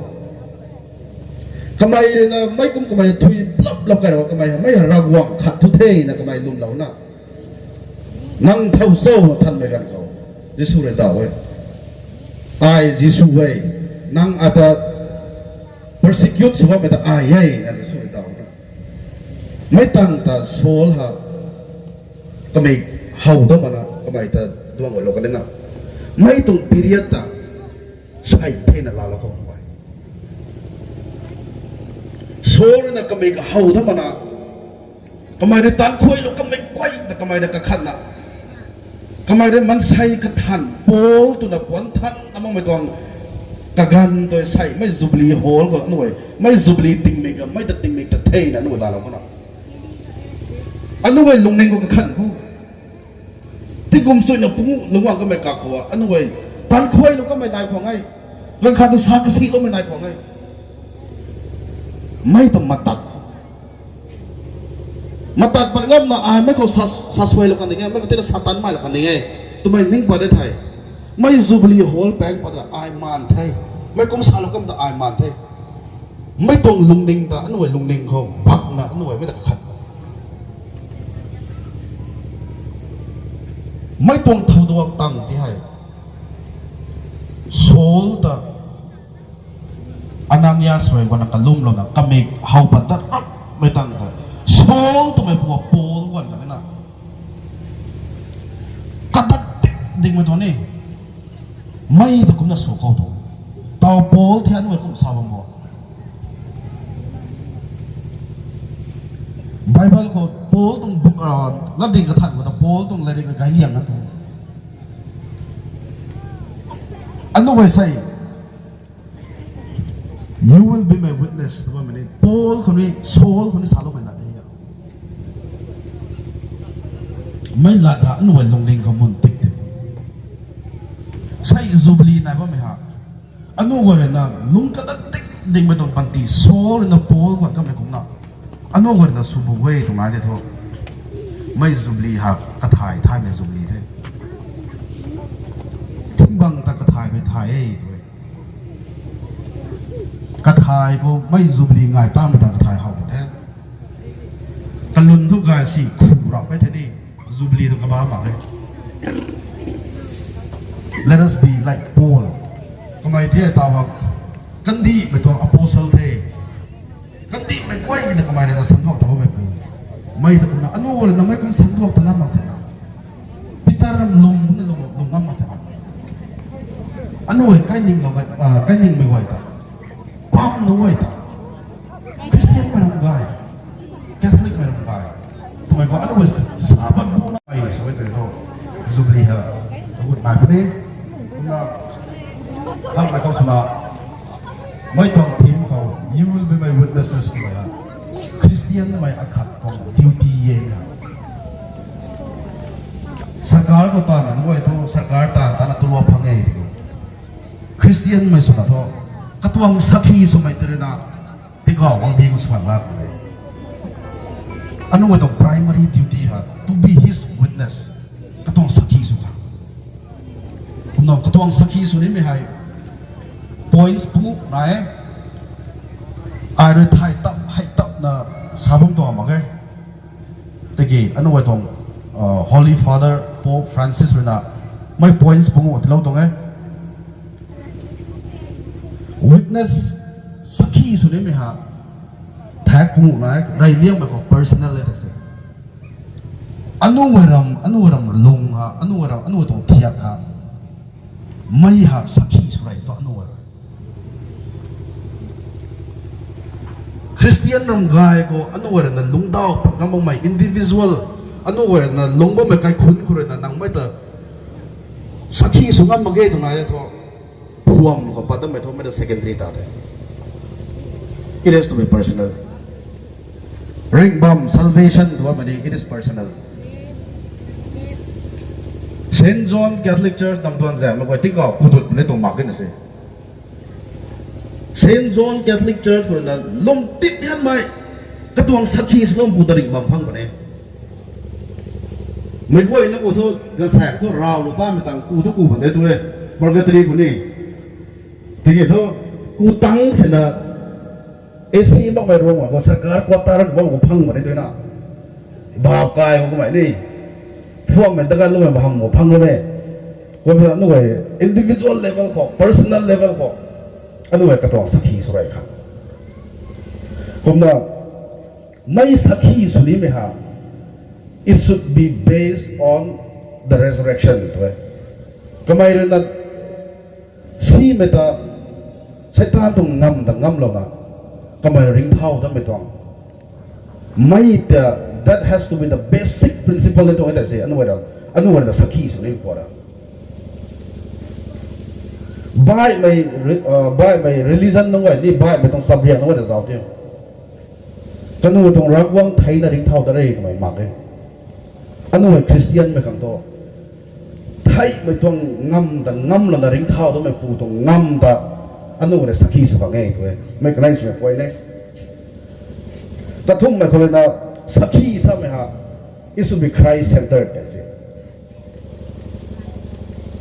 Kamei rui na mei kum kamei thui plap plap kai ra kamei mei Ravguangc khat thu the na kamei lwmlouna, nang thow cho thanmei ganv khou, Jisu rui taw e, ai Jisu e, nang ata persecute sw bammei ta ai e na Jisu rui taw na. Mei tang ta Saul ha kamei how da mana kamei ta duang lou ka dina. Mei tuang period ta sei thena laalou khou bai. Saul na kamei ka how da mana. Kamei rui tan khuay lou kamei guay ta kamei rui kakhatna. Kamei rui mansei kathan Paul twna puan than amang mei tuang kaganv tui sei mei Jubilee Hall khou anui. Mei Jubilee tingmik ka, mei ta tingmik ta thena anui laalou khona. Anui lungning khou kakhan khou. Tingkum suina pungu lungwang kamei kak khou a, anui tan khuay lou kamei nai khwang e. Ganv khat ta sa kasi kamei nai khwang e. Mei ta matat. Matat pat ngamna ai mei khou sa, sa suai lou kan ding e, mei khou tina sa tan mai lou kan ding e. Twmei ning pat de thei. Mei Jubilee Hall pang pat ra ai maan the. Mei kum sa lou kam ta ai maan the. Mei tuang lungning ta, anui lungning khou, bakna anui mei ta kakhat. Mei tuang thau duak tang ti hei. Saul ta Ananias rui guana kalum louna kamik how pat dat rap mei tang ta. Saul twmei pua Paul guan ka na. Kadat tik ding mei tuang ni. Mei ta kumna sw khou tu. Tau Paul thian mei kum sa bam bo. Bible khou Paul tuang bu-, ah, latding kathan khou ta Paul tuang lairik rui gay liang na tu. Anu bai sei, "You will be my witness," tu bammei ni. Paul khou ni, Saul khou ni saloumei lat ni ya. Mei lat ha, anu bai lungning khou mun tik tik. Sei Jubilee nai bammei ha. Anu guay rui na lung kadat tik dingmei tuang panty, Saul rui na Paul guan kamei kumna. Anu guay rui na sw bu e tu ngai de thu. Mei Jubilee ha, kathai thaymei Jubilee the. Thingbang ta kathaymei thay e tu e. Kathai khou mei Jubilee ngai tamei ta kathai how the. Kalun thu gay si khu rap e the ni. Jubilee tu kaba mak e. Let us be like Paul. Kamei the ta bak. Kandihmei tuang apostle the. Kandihmei guay na kamei rui na sanduak ta bammei pu. Mei ta kumna, anu rui na mei kum sanduak ta lam mak se na. Peter ram lung na lung, lung ngam mak se na. Anu e kai ning lou, ah, kai ningmei guay ta. Pam na guay ta. Christian mei ram gay. Catholic mei ram gay. Twmei khou anu e Sabbath bu na ai sa e tei tho. Jubilee ha. Kagut nai puni. Kumna. Thangmei khou swna. Mei tuang theme khou, "You will be my witnesses," twmei ha. Christian mei akhat tuang duty e na. Sarkar khou ta na, nungai thu sarkar ta, ta na tulua phang e. Christian mei swna thu, katuang sakhi swmei tei rui na, tingkauh guang di khou swan la khang e. Anu mei tuang primary duty ha, to be his witness. Katuang sakhi sw kha. Kumna katuang sakhi sw nimei hei points pungu nai e. Ai rui thay tap, hei tap na sa bam tuang mak e. Tiki, anu e tuang, uh, Holy Father Pope Francis rui na, mei points pungu tilou tuang e. Witness, sakhi sw nimei ha, thak pungu nai e, rey liangmei khou personal e ta se. Anu e ram, anu e ram lung ha, anu e ram, anu e tuang thiak ha. Mei ha sakhi sw rey tu anu e. Christian ram gay khou anu e rui na lungdauh pat ngam makmei individual, anu e rui na lung bammei kaikhun khou rui na nang mei ta sakhi sw ngam mak ge tu nai e thu. Phuam khou pat dammei thu mei ta secondary ta the. It has to be personal. Ringhbam, salvation tu bammei ni, it is personal. Saint John Catholic Church nam tuan zam mak guay tingkauh kudut puni tuang mak e na se. Saint John Catholic Church khou na lum tip hianmei, katuang sakhi sw lum pu ta ringhbam phang puni. Mei guay na ku thu, gasak thu raw lou tamei tang ku thu ku bam de tu e, purgatory khou ni. Tiki thu, ku tang sina, A C makmei room khou, sarkar quarter bam khou phang bam ni tu na. Bap kai khou kummei ni. Phuammei dagan lumei bam khou phang lou e. Kumna anu e individual level khou, personal level khou, anu e katuang sakhi sw rey kha. Kumna Mei sakhi sw nimei ha, it should be based on the resurrection tw e. Kamei rui na simei ta, Seitaan tuang ngam ta ngamlouna, kamei ringcthau datmei tuang. Mei ta, that has to be the basic principle ni tuang e ta se, anu guay ra, anu guay ra sakhi sw ni pura. Baihmei, baihmei religion nunc guay ni, baihmei tuang subject nunc guay ta zauc ti. Kanu tuang Ravguangc theina ringcthau dat re twmei mak e. Anu hei Khristianmei khang thu, theihmei tuang ngam ta ngamlouna ringcthau datmei pu tuang ngam ta, anu rui sakhi sw khang e tw e. Mei kanei swmei point e. Kathumhmei khou rui na, sakhi samei ha, it should be Christ centered tei se.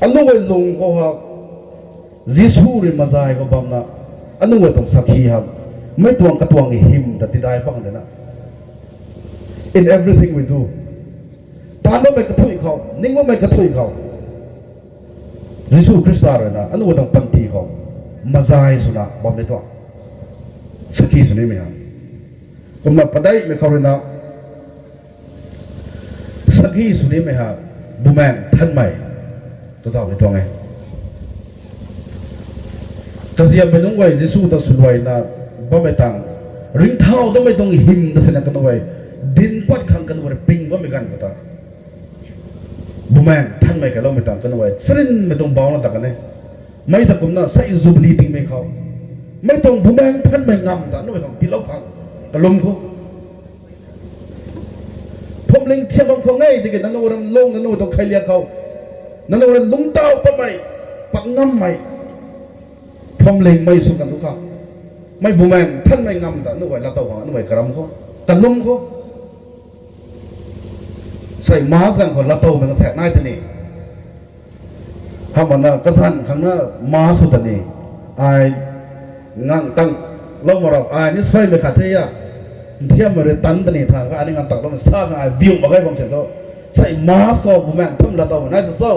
Anu guay lung khou ha, Jisu rui mazay khou bamna, anu guay tuang sakhi ha, mei tuang katuang hym ta tidai bang de na. In everything we do, taanv bammei kathuic khou, ning bammei kathuic khou, Jisu Khrista rui na anu guay tuang panty khou mazay swna bammei tuang sakhi sw nimei ha. Kumna padeihmei khou rui na, sakhi sw nimei ha, Bumaengh Nthanmei kazauh ni tuang e. Kaziammei nunc guay Jisu ta swluaina bammei tang, ringcthau datmei tuang hym ta sina kanu guay dinc pat khang kanu guay ping bammei ganv khou ta, Bumaengh Nthanmei kailoumei tang kanu guay charynmei tuang baucna ta kan e. Mei ta kumna sei Jubilee tingmei khou, mei tuang Bumaengh Nthanmei ngam ta anu khang tiilou khang kalum khou, phuamling thiam bam khou nge tiki nanu ram lung, nanu tuang khailiak khou, nanu ram lungctau patmei, pat ngammei, phuamling mei sw kan tu khang, mei Bumaengh Nthanmei ngam ta anu guay laatow khang anu guay karam khou, kalum khou, sei Mass zaeng khou laatowmei kasaek nai tei ni, hamh makna kazanc khang na Mass sw ta ni, ai ngang tang lou ma rap ai ni suaimei khat the a, nthiammei rui tan ta ni thang kha ai ni ngang tang lou sa khang ai biu mak ge bam si thu, sei Mass khou Bumaengh Nthanmei laatowmei nai tu cho?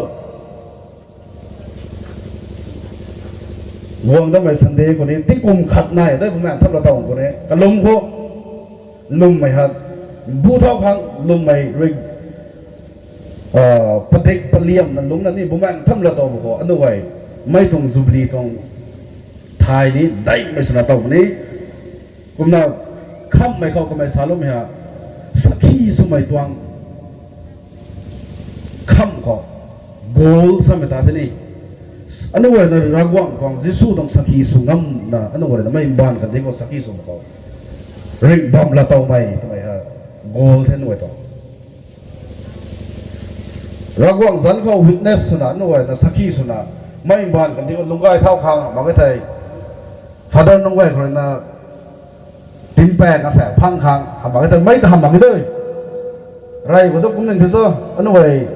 Guang datmei Sunday khou ni tingkum khat nai tei Bumaengh Nthanmei laatow khou ni kalum khou, lwmmei hat, bu thau khang lwmmei rui, padik paliamna lungcna ni Bumaengh Nthanmei laatow khou anu guay, mei tuang Jubilee tuang thay ni daihmei swna tow ni. Kumna khamhmei khou kamei saloumei ha, sakhi swmei tuang khamh khou, goal samei ta the ni. Anu guay na Ravguangc khang Jisu tuang sakhi sw ngamna anu guay na mei mbaanv kandih khou sakhi swmei khou, ringh bam laatowmei twmei ha, goal the anu guay tuang. Ravguangc zanc khou witness swna anu guay na sakhi swna, mei mbaanv kandih khou lungcgay thau khang mak e thei, Father nunc guay khou rui na tinpaeng asaekc phang khang hamh mak e thei, mei ta hamh mak e de. Rey khou tu kumning the cho, anu guay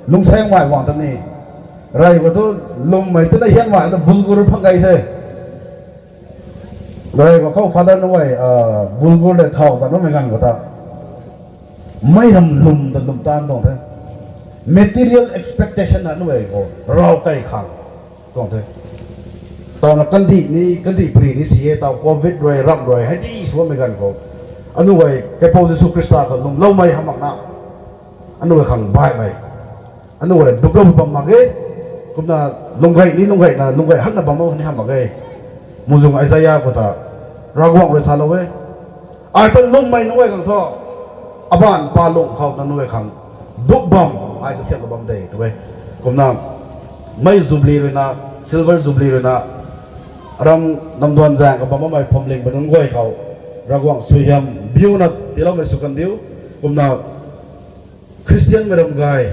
lungcsaengmei guang ta ni. Rey khou tu lwmmei tina hianmei ta bulgur phang gay the. Rey khou khou Father nunc guay bulgur le thau ta numei ganv khou ta, mei ram lwm ta lwm taanv tuang the. Material expectation na anu guay khou rav key khang tuang the. Tauna kandih ni, kandih pri ni si e, tau covid rui, ramh rui hei di sw bammei ganv khou, anu guay kaipouc Jisu Khrista khou lwmloumei hamh makna, anu guay khang baihmei, anu guay rui duplou bam mak e. Kumna lungcgay ni lungcgayna, lungcgay hakna bam o ni hamh mak e. Muhzwng Isaiah khou ta Ravguangc rui salou e, ai ta lwmmei nunc guay khang thu, abaanv palung khou nunc guay khang dup bam ai kasiamhlou bam de tw e. Kumna mei Jubilee rui na, Silver Jubilee rui na, aram namduan zaeng khou bam bammei phuamlingmei nunc guay khou Ravguangc suaihiam biuna tiiloumei sw kan diu. Kumna Khristianmei ram gay,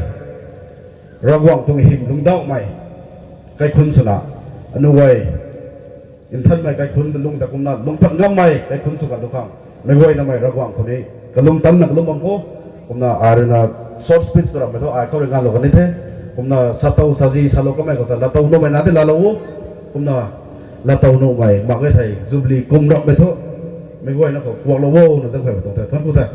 Ravguangc tuang hym lungcdauhmei kaikhunc swna, anu guay nthanmei kaikhunc lung ta kumna lungc pat ngammei kaikhunc sw kan tu khang, meic guaynamei Ravguangc khou ni kalung tanna kalum bam khou. Kumna ai rui na short speech tw ramhmei thu ai khou rui nganvlou kan ni the. Kumna satow sazi salou kamei khou ta laatow nuhmei na di laalou o. Kumna laatow nuhmei mak e thei Jubilee kum ramhmei thu meic guayna khou kuaklou o na zang khuay tuang the. Thuanc ku the.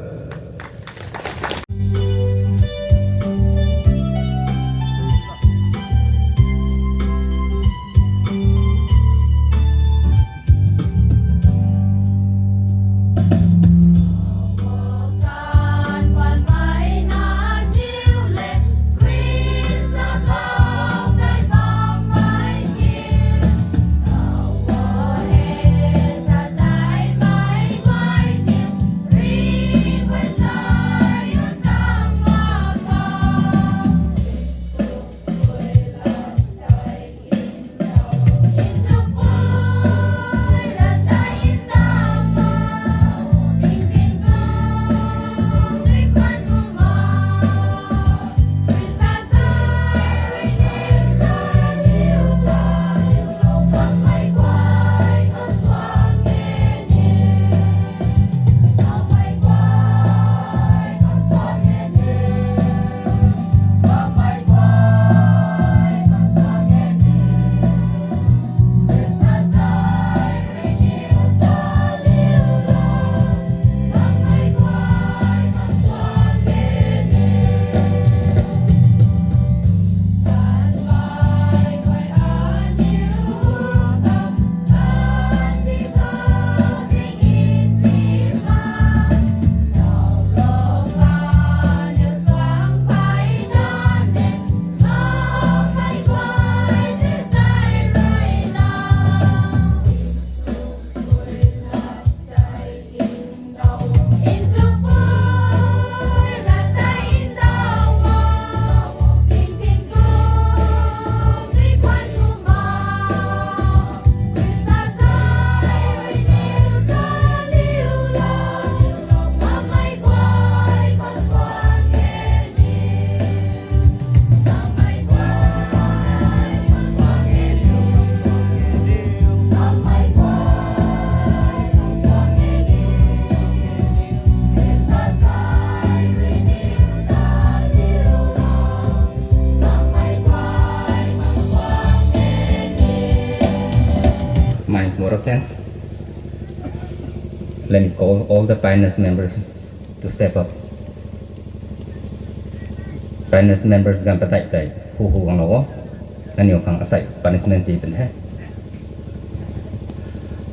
Thanks. Let me call all the pioneers members to step up. Pioneers members gan patai tai hu hu gang lo. Naniw khang asai punishment pi pen he.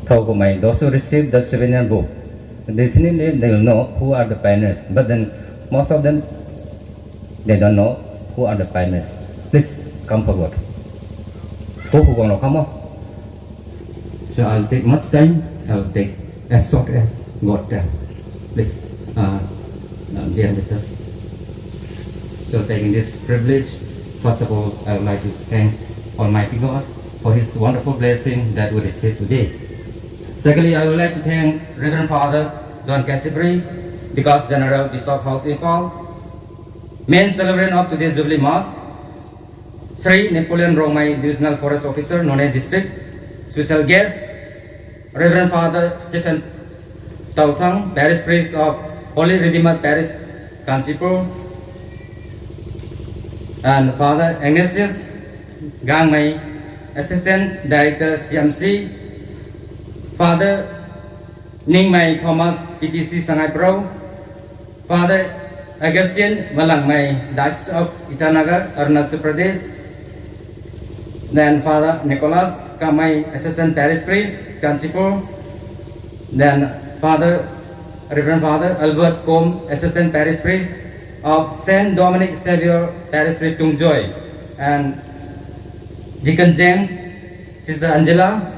Thow kumei, those who receive the souvenir book, definitely they will know who are the pioneers. But then most of them, they don't know who are the pioneers. Please come forward. Hu hu gang lo, come on. So I'll take much time. I'll take as short as God time. Please, uh, uh, bear with us. So taking this privilege, first of all, I would like to thank Almighty God for His wonderful blessing that we receive today. Secondly, I would like to thank Reverend Father John Cassebury, Vikas General, Bishop House, Imphal, main celebrant of today's Jubilee Mass, Shri Napoleon Rongmei, Divisional Forest Officer, Noney District, special guest, Reverend Father Stephen Tauthang, Parish Priest of Holy Redeemer Parish, Kanchipur, and Father Ignatius Gangmei, Assistant Director, C M C, Father Ningmei Thomas, P T C, Sangai Pro, Father Augustine Malangmei, Diocese of Itanagar, Arunachal Pradesh. Then Father Nicholas Kamei, Assistant Parish Priest, Kanchipur. Then Father, Reverend Father Albert Kom, Assistant Parish Priest of Saint Dominic Xavier Parish Priest, Tungjoy. And Deacon James, Sister Angela,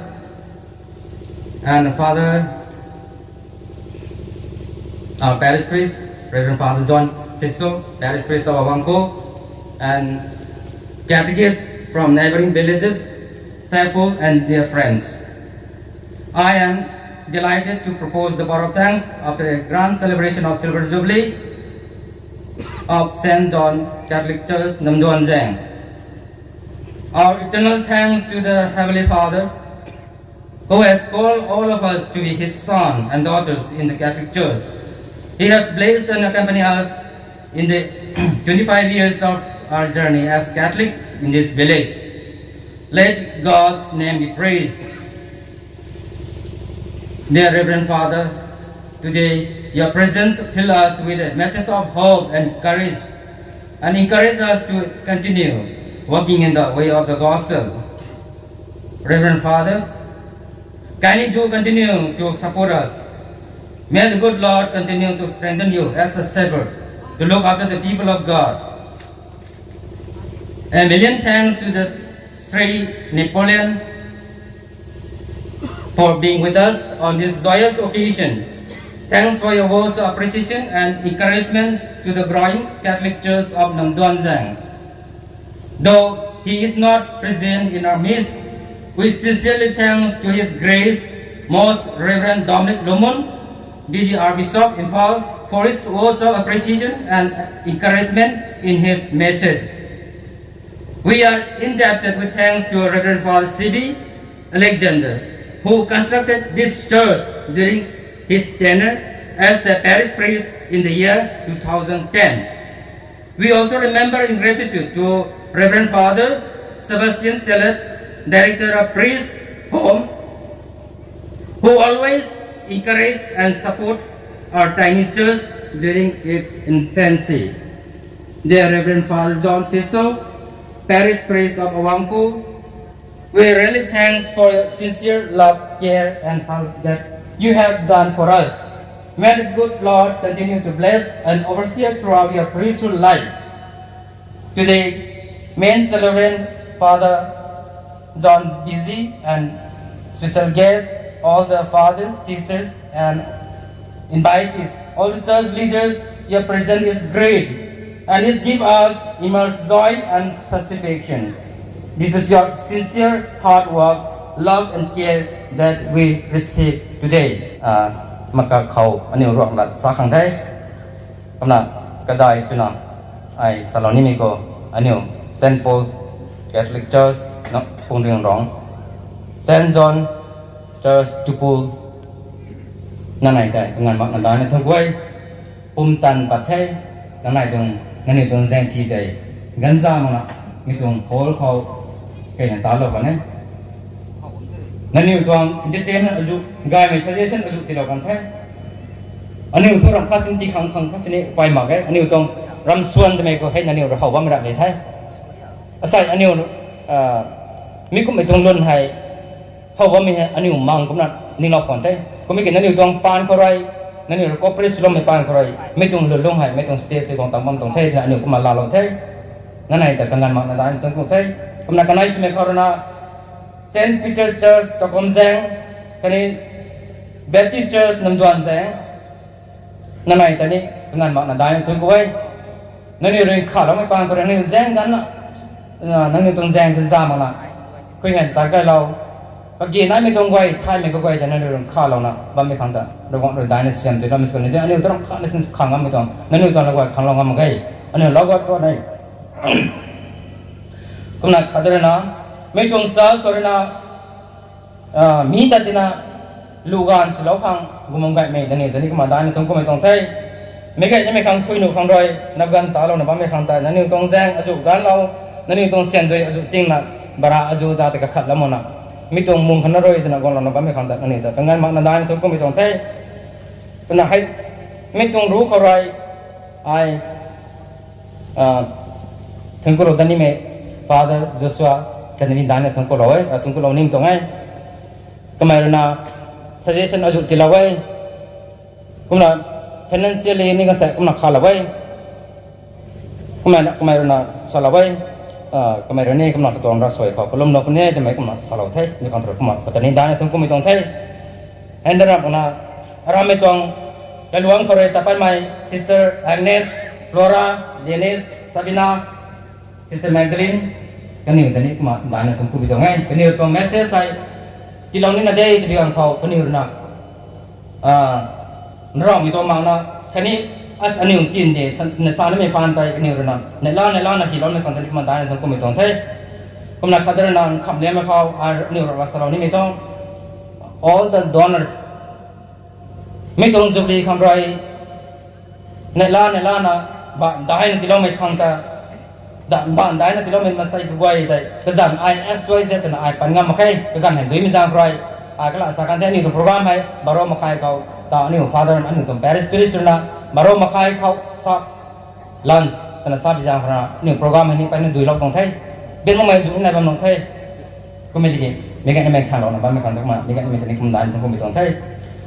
and Father, uh, Parish Priest, Reverend Father John Siso, Parish Priest of Awangko, and catechists from neighboring villages, faithful and dear friends. I am delighted to propose the vote of thanks after a grand celebration of Silver Jubilee of Saint John Catholic Church, Namduanzang. Our eternal thanks to the Heavenly Father, who has called all of us to be his son and daughters in the Catholic Church. He has blessed and accompanied us in the twenty-five years of our journey as Catholics in this village. Let God's name be praised. Dear Reverend Father, today your presence fill us with a message of hope and courage, and encourage us to continue walking in the way of the gospel. Reverend Father, kindly do continue to support us. May the good Lord continue to strengthen you as a shepherd to look after the people of God. A million thanks to the Sri Napoleon for being with us on this joyous occasion. Thanks for your words of appreciation and encouragement to the growing Catholic Church of Namduanzang. Though he is not present in our midst, we sincerely thanks to His Grace Most Reverend Dominic Lumun, D D R Bishop Imphal, for his words of appreciation and encouragement in his message. We are indebted with thanks to Reverend Father C B Alexander, who constructed this church during his tenure as the parish priest in the year two thousand ten. We also remember in gratitude to Reverend Father Sebastian Selet, Director of Priest Home, who always encourage and support our tiny church during its infancy. Dear Reverend Father John Siso, Parish Priest of Awangpu, we really thanks for your sincere love, care, and help that you have done for us. May the good Lord continue to bless and oversee throughout your priesthood life. Today, main celebrant Father John Busy and special guests, all the fathers, sisters, and invitees, all the church leaders, your presence is great, and it gives us immense joy and satisfaction. This is your sincere hard work, love, and care that we receive today. Uh, maka khou aniu ruang lat sa khang the. Kumna kadai swna ai salou nimei khou aniu Saint Paul Catholic Church na Phungding Rong, Saint John Church Tupul, nanei tei ngan mak na dai na thang guay pumtan pat the, nanei tuang, naniw tuang zengki tei ganza mana mi tuang hall khou kei na ta lou kan e. Nangniw tuang entertainment azu, gaymei suggestion azu tiilou kan the. Aniu thu ram khat sin ti khang khang khat sini pai mak ge. Aniu tuang ram suan twmei khou hei nangniw rui how bammei ram ni the. Asei aniu, ah, mi kummei tuang lun hei how bammei hei aniu mang kumna ninglou khwan the. Kummei ki nangniw tuang paan khou rui, nangniw rui cooperate swloumei paan khou rui, mi tuang lulung hei, mi tuang stage hei guang tam bam tuang the, twna aniu kumna laalou the. Nanei ta kanganv makna daihna thuanc ku the. Kumna kanei swmei khou rui na, Saint Peter Church Takum zaeng, khatni Baptist Church Namduan zaeng, nanei ta ni kanganv makna daihna thuanc ku e. Nangniw rui khaloumei paan khou rui nangniw zaeng ganvna, ah, nangniw tuang zaeng ta za makna, khui nganv tat kailou, kagi naimei tuang guay, thaymei kaguay ta nangniw rui khalouna bammei khang ta Ravguangc rui daihna siam tuiloumei sw ni the. Aniu tuang ram khatna sin khang ngammei tuang, nangniw tuang lou guay khanglou ngam mak ge. Aniu lou guay tuang e. Kumna khat rui na, mi tuang church khou rui na, ah, mi ta tina lu ganv swlou khang guang gaymei nangniw ta ni kumna daihna thuanc kumei tuang the. Mi gay nimei khang thuy nuh khang rui nap ganv talouna bammei khang ta nangniw tuang zaeng azu ganvlou, nangniw tuang syan dui azu tingna, bara azu da ta kakhat lam makna, mi tuang mung khatna rui twna guanglouna bammei khang ta nangniw ta kanganv makna daihna thuanc kumei tuang the. Twna hei, mi tuang ru khou rui, ai, ah, thuanc kulou dat nimei Father Joshua ta ni daihna thuanc kulou e, ah, thuanc kulou nim tuang e. Kamei rui na suggestion azu tiilou e. Kumna financially ni kasei kumna khalou e. Kamei, kamei rui na salou e. Ah, kamei rui ni kumna katuang ravsuai khou kalumlou puni e twmei kumna salou the. Mi khang rui kumna kata ni daihna thuanc kumei tuang the. Hei nda ram kumna, arammei tuang kaluang khou rui ta patmei Sister Agnes, Flora, Dennis, Sabina, Sister Magdalene, kaniw ta ni kumna daihna thuanc kumei tuang e. Kaniw tuang message hei tiilou nina de twbi ganv khou kaniw rui na, ah, nraumei tuang makna, khatni as aniw kin de, na sa namei paan tei kaniw rui na neihla neihla na tiiloumei khang ta ni kumna daihna thuanc kumei tuang the. Kumna khat rui na nkhamliammei khou, ah, aniw rui na salou nimei tuang, all the donors, mi tuang Jubilee khang rui neihla neihla na, baan daihna tiiloumei khang ta, da, baan daihna tiiloumei mansei kaguay tei kazanc ai X Y Z twna ai pan ngam mak khe, kaganv hei duimei zaeng khou rui, ai kala sa kan the. Aniw tuang program hei baro makhai khou ta aniw Father, aniw tuang parish priest rui na baro makhai khou sa lunch twna sa bi zaeng khou rui na aniw program hei ni mpeyna duilou tuang the. Bin makmei zu nai bam nung the. Kummei tiki, mi ganv nimei khalouna bammei khang ta kumna, mi ganv nimei ta ni kumna daihna thuanc kumei tuang the.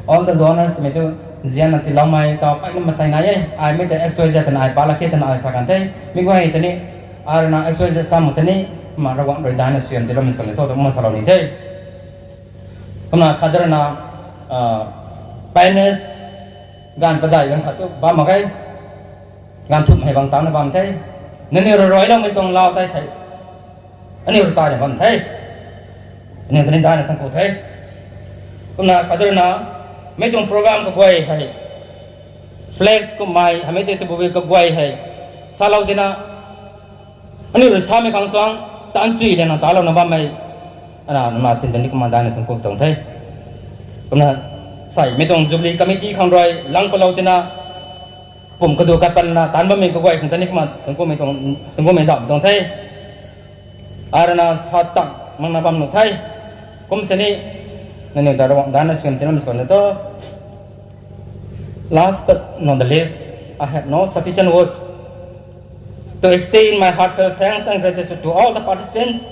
All the donors mei tu, zianna tiiloumei ta mpeyna mansei nai e, ai mi ta X Y Z twna ai palak khe twna ai sa kan the. Mi guay ta ni, ai rui na X Y Z sa mak sini, kumna Ravguangc rui daihna siam tiiloumei sw kan ni tho ta kumna salou ni the. Kumna khat rui na, ah, pioneers, ganv padai ganv khat tu bam mak ge. Ganv thumh hei bang tangna bam the. Nangniw rui ruiloumei tuang lau tei sei, aniw rui taina bam the. Aniw ta ni daihna thuanc ku the. Kumna khat rui na, mi tuang program kaguay hei, flex kummei hamei tei tabui kaguay hei, salou tina, aniw rui samei khang suang, taanchuy lana talouna bammei, ana, nana sin ta ni kumna daihna thuanc ku tuang the. Kumna sei, mi tuang Jubilee Committee khang rui lang palou tina, pum kadu kat panna taanc bammei kaguay khang ta ni kumna thuanc kumei tuang, thuanc kumei dam tuang the. Ai rui na sa tang makna bam nuh the. Kum sini, nangniw ta Ravguangc daihna siam tiiloumei sw kan ni tho. Last but not the least, I have no sufficient words to extend my heartfelt thanks and gratitude to all the participants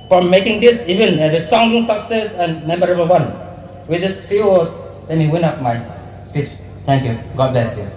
for making this event a resounding success and memorable one. With these few words, let me wind up my speech. Thank you. God bless you.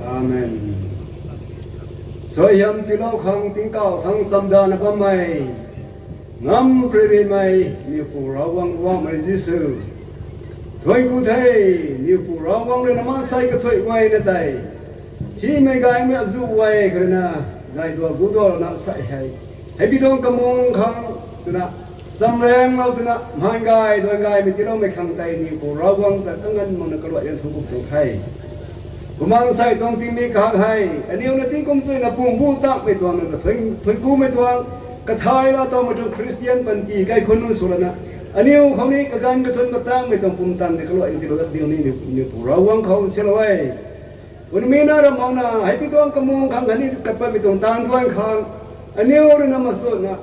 Amen. Suaihiam tiilou khang tingkauh thang chamdana bammei, ngam preirimei, Niupu Ravguangc Ruangmei Jisu, thuanc ku the. Niupu Ravguangc rui na maansei kathuic guayna tei simei gaymei azuh guay khou rui na zay dua gu dua na sa hei, hei bi tuang kamung khang twna chamraenglou twna mhan gay duan gaymei tiiloumei khang tei Niupu Ravguangc ta kanganv makna kaluai ran thuanc ku tuang the. Kumna maansei tuang tingmik kahak hei aniu na tingkum chuina pumbu takmei tuang na kathuanc kumei tuang, kathay la tawmei tuang Khristian panty kaikhunc nunc sw lana, aniu khou ni kaganv kathun katangmei tuang pumtan tei kaluai tiilou dat diu ni Niupu Ravguangc khou nsilou e. Kumna mi na ramh makna hei bi tuang kamung khang khatni kat patmei tuang taanv duan khang, aniu rui na masutna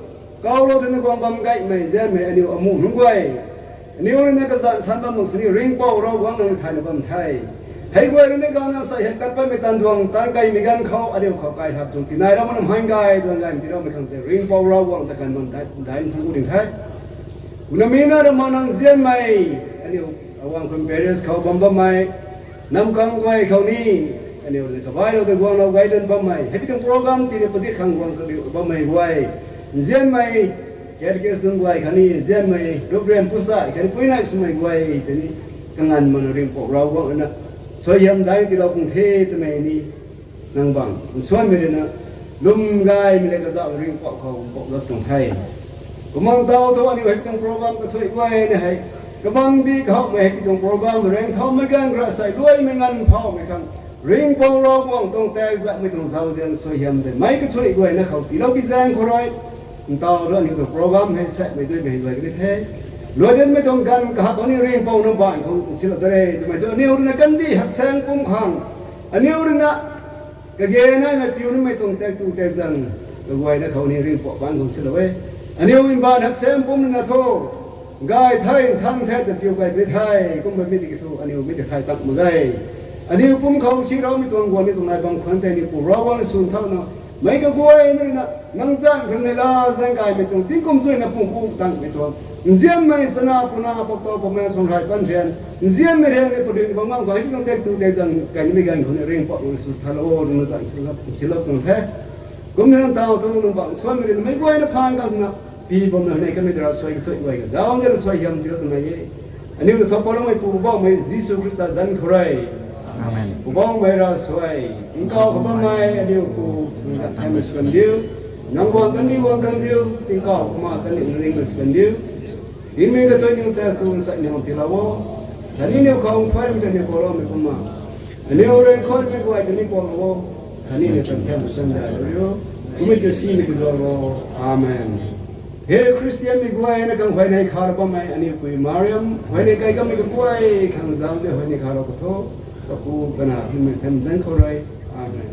kaulou twna guang bam gaymei nzianmei aniu amu nunc guay, aniu rui na kazanc san bam nung sini Ringhpouc Ravguangc nang thayna bam the. Hei guay rui na gana sa hei kat patmei taanv duan taanv kaimei ganv khou aniu khou kai hap tuang tinai ram na mhan gay duan gaymei tiiloumei khang tei Ringhpouc Ravguangc ta kan bam dai, daina thuanc ku ding the. Kumna mi na ramh makna nzianmei aniu Awangkhun Parish khou bam bammei, nam khang guay khou ni, aniu rui na kabailou tei guanglou gay lan bammei, hei bi tuang program tina padik khang guang kadiu bammei guay, nzianmei Catechist nunc guay khatni nzianmei Reverend Pusa khatni puinai swmei guay tei ni kanganv makna Ringhpouc Ravguangc rui na suaihiam dai tiilou pung the twmei ni nang bang nsuanmei rui na lwm gaymei le kazauh Ringhpouc khou mpouh dat tuang the. Kumna taw thu aniu hei bi tuang program kathuic guayna hei kabang di kahawmei hei bi tuang program raengthaumei ganv rui sei luaimei nganv phawmei khang Ringhpouc Ravguangc tuang tak zatmei tuang zauzian suaihiam tei meic kathuic guayna khou tiilou bi zaeng khou rui ntaw thu aniu tuang program hei satmei duimei hei luai kani the. Luai danmei tuang ganv kahak khou ni Ringhpouc nang baanc khou nsilou da re twmei thu aniu rui na kandih haksaeng pumc khang, aniu rui na kage naimei piu nimei tuang tak tu tak zang kaguayna khou ni Ringhpouc baanc khou nsilou e. Aniu mbaanv haksaeng pumc rui na thu gay the, nthang the ta piu kai pui the, kumna mi tiki thu aniu mi ta thay tak mak ge. Aniu pumc khou si raumei tuang guangmei tuang nai bam khwan tei Niupu Ravguangc swn thauna, meic kaguayna rui na nang zanc khang neila zaeng gaymei tuang tingkum chuina pumbu tangmei tuang nzianmei chana puna paktow pamei swn rey pan rian, nzianmei rian ni padui bam ngam khou hei bi tuang tak tu tak zang kai nimei ganv khou ni Ringhpouc nang swn thalou o twna zanc nsilou tuang the. Kumna nang taw thu nang bang nsuanmei rui na meic guayna phaan khang na pi bam na nei kanmei ta rasuai kathuic guay kazauh nzian suaihiam tiilou twmei e. Aniu ta thau paloumei Pu Poubauhmei Jisu Khrista zanc khou rui, Poubauhmei ravsuai, tingkauh khou bammei aniu Pu, nang ta thaymei swan diu. Nang guang kandih guang kan diu, tingkauh khou ma kandih ningmei swan diu. Tingmik kathuic niw ta tu nsei niw tiilou o. Khatni niw khou nkhwanmei ta niw khou loumei kumna, aniu rui nkhwanmei guay ta ni kuanglou o. Khatni niw tan thiam sandai riu, kummei ta simei kadualou. Amen. He Khristianmei guayna khang huayney khalou bammei aniu pui Mariam, huayney kai kanmei kaguay khang zauzian huayney khalou kathu, Kapu, Kanac, Tingmik Nthanmei zanc khou rui. Amen.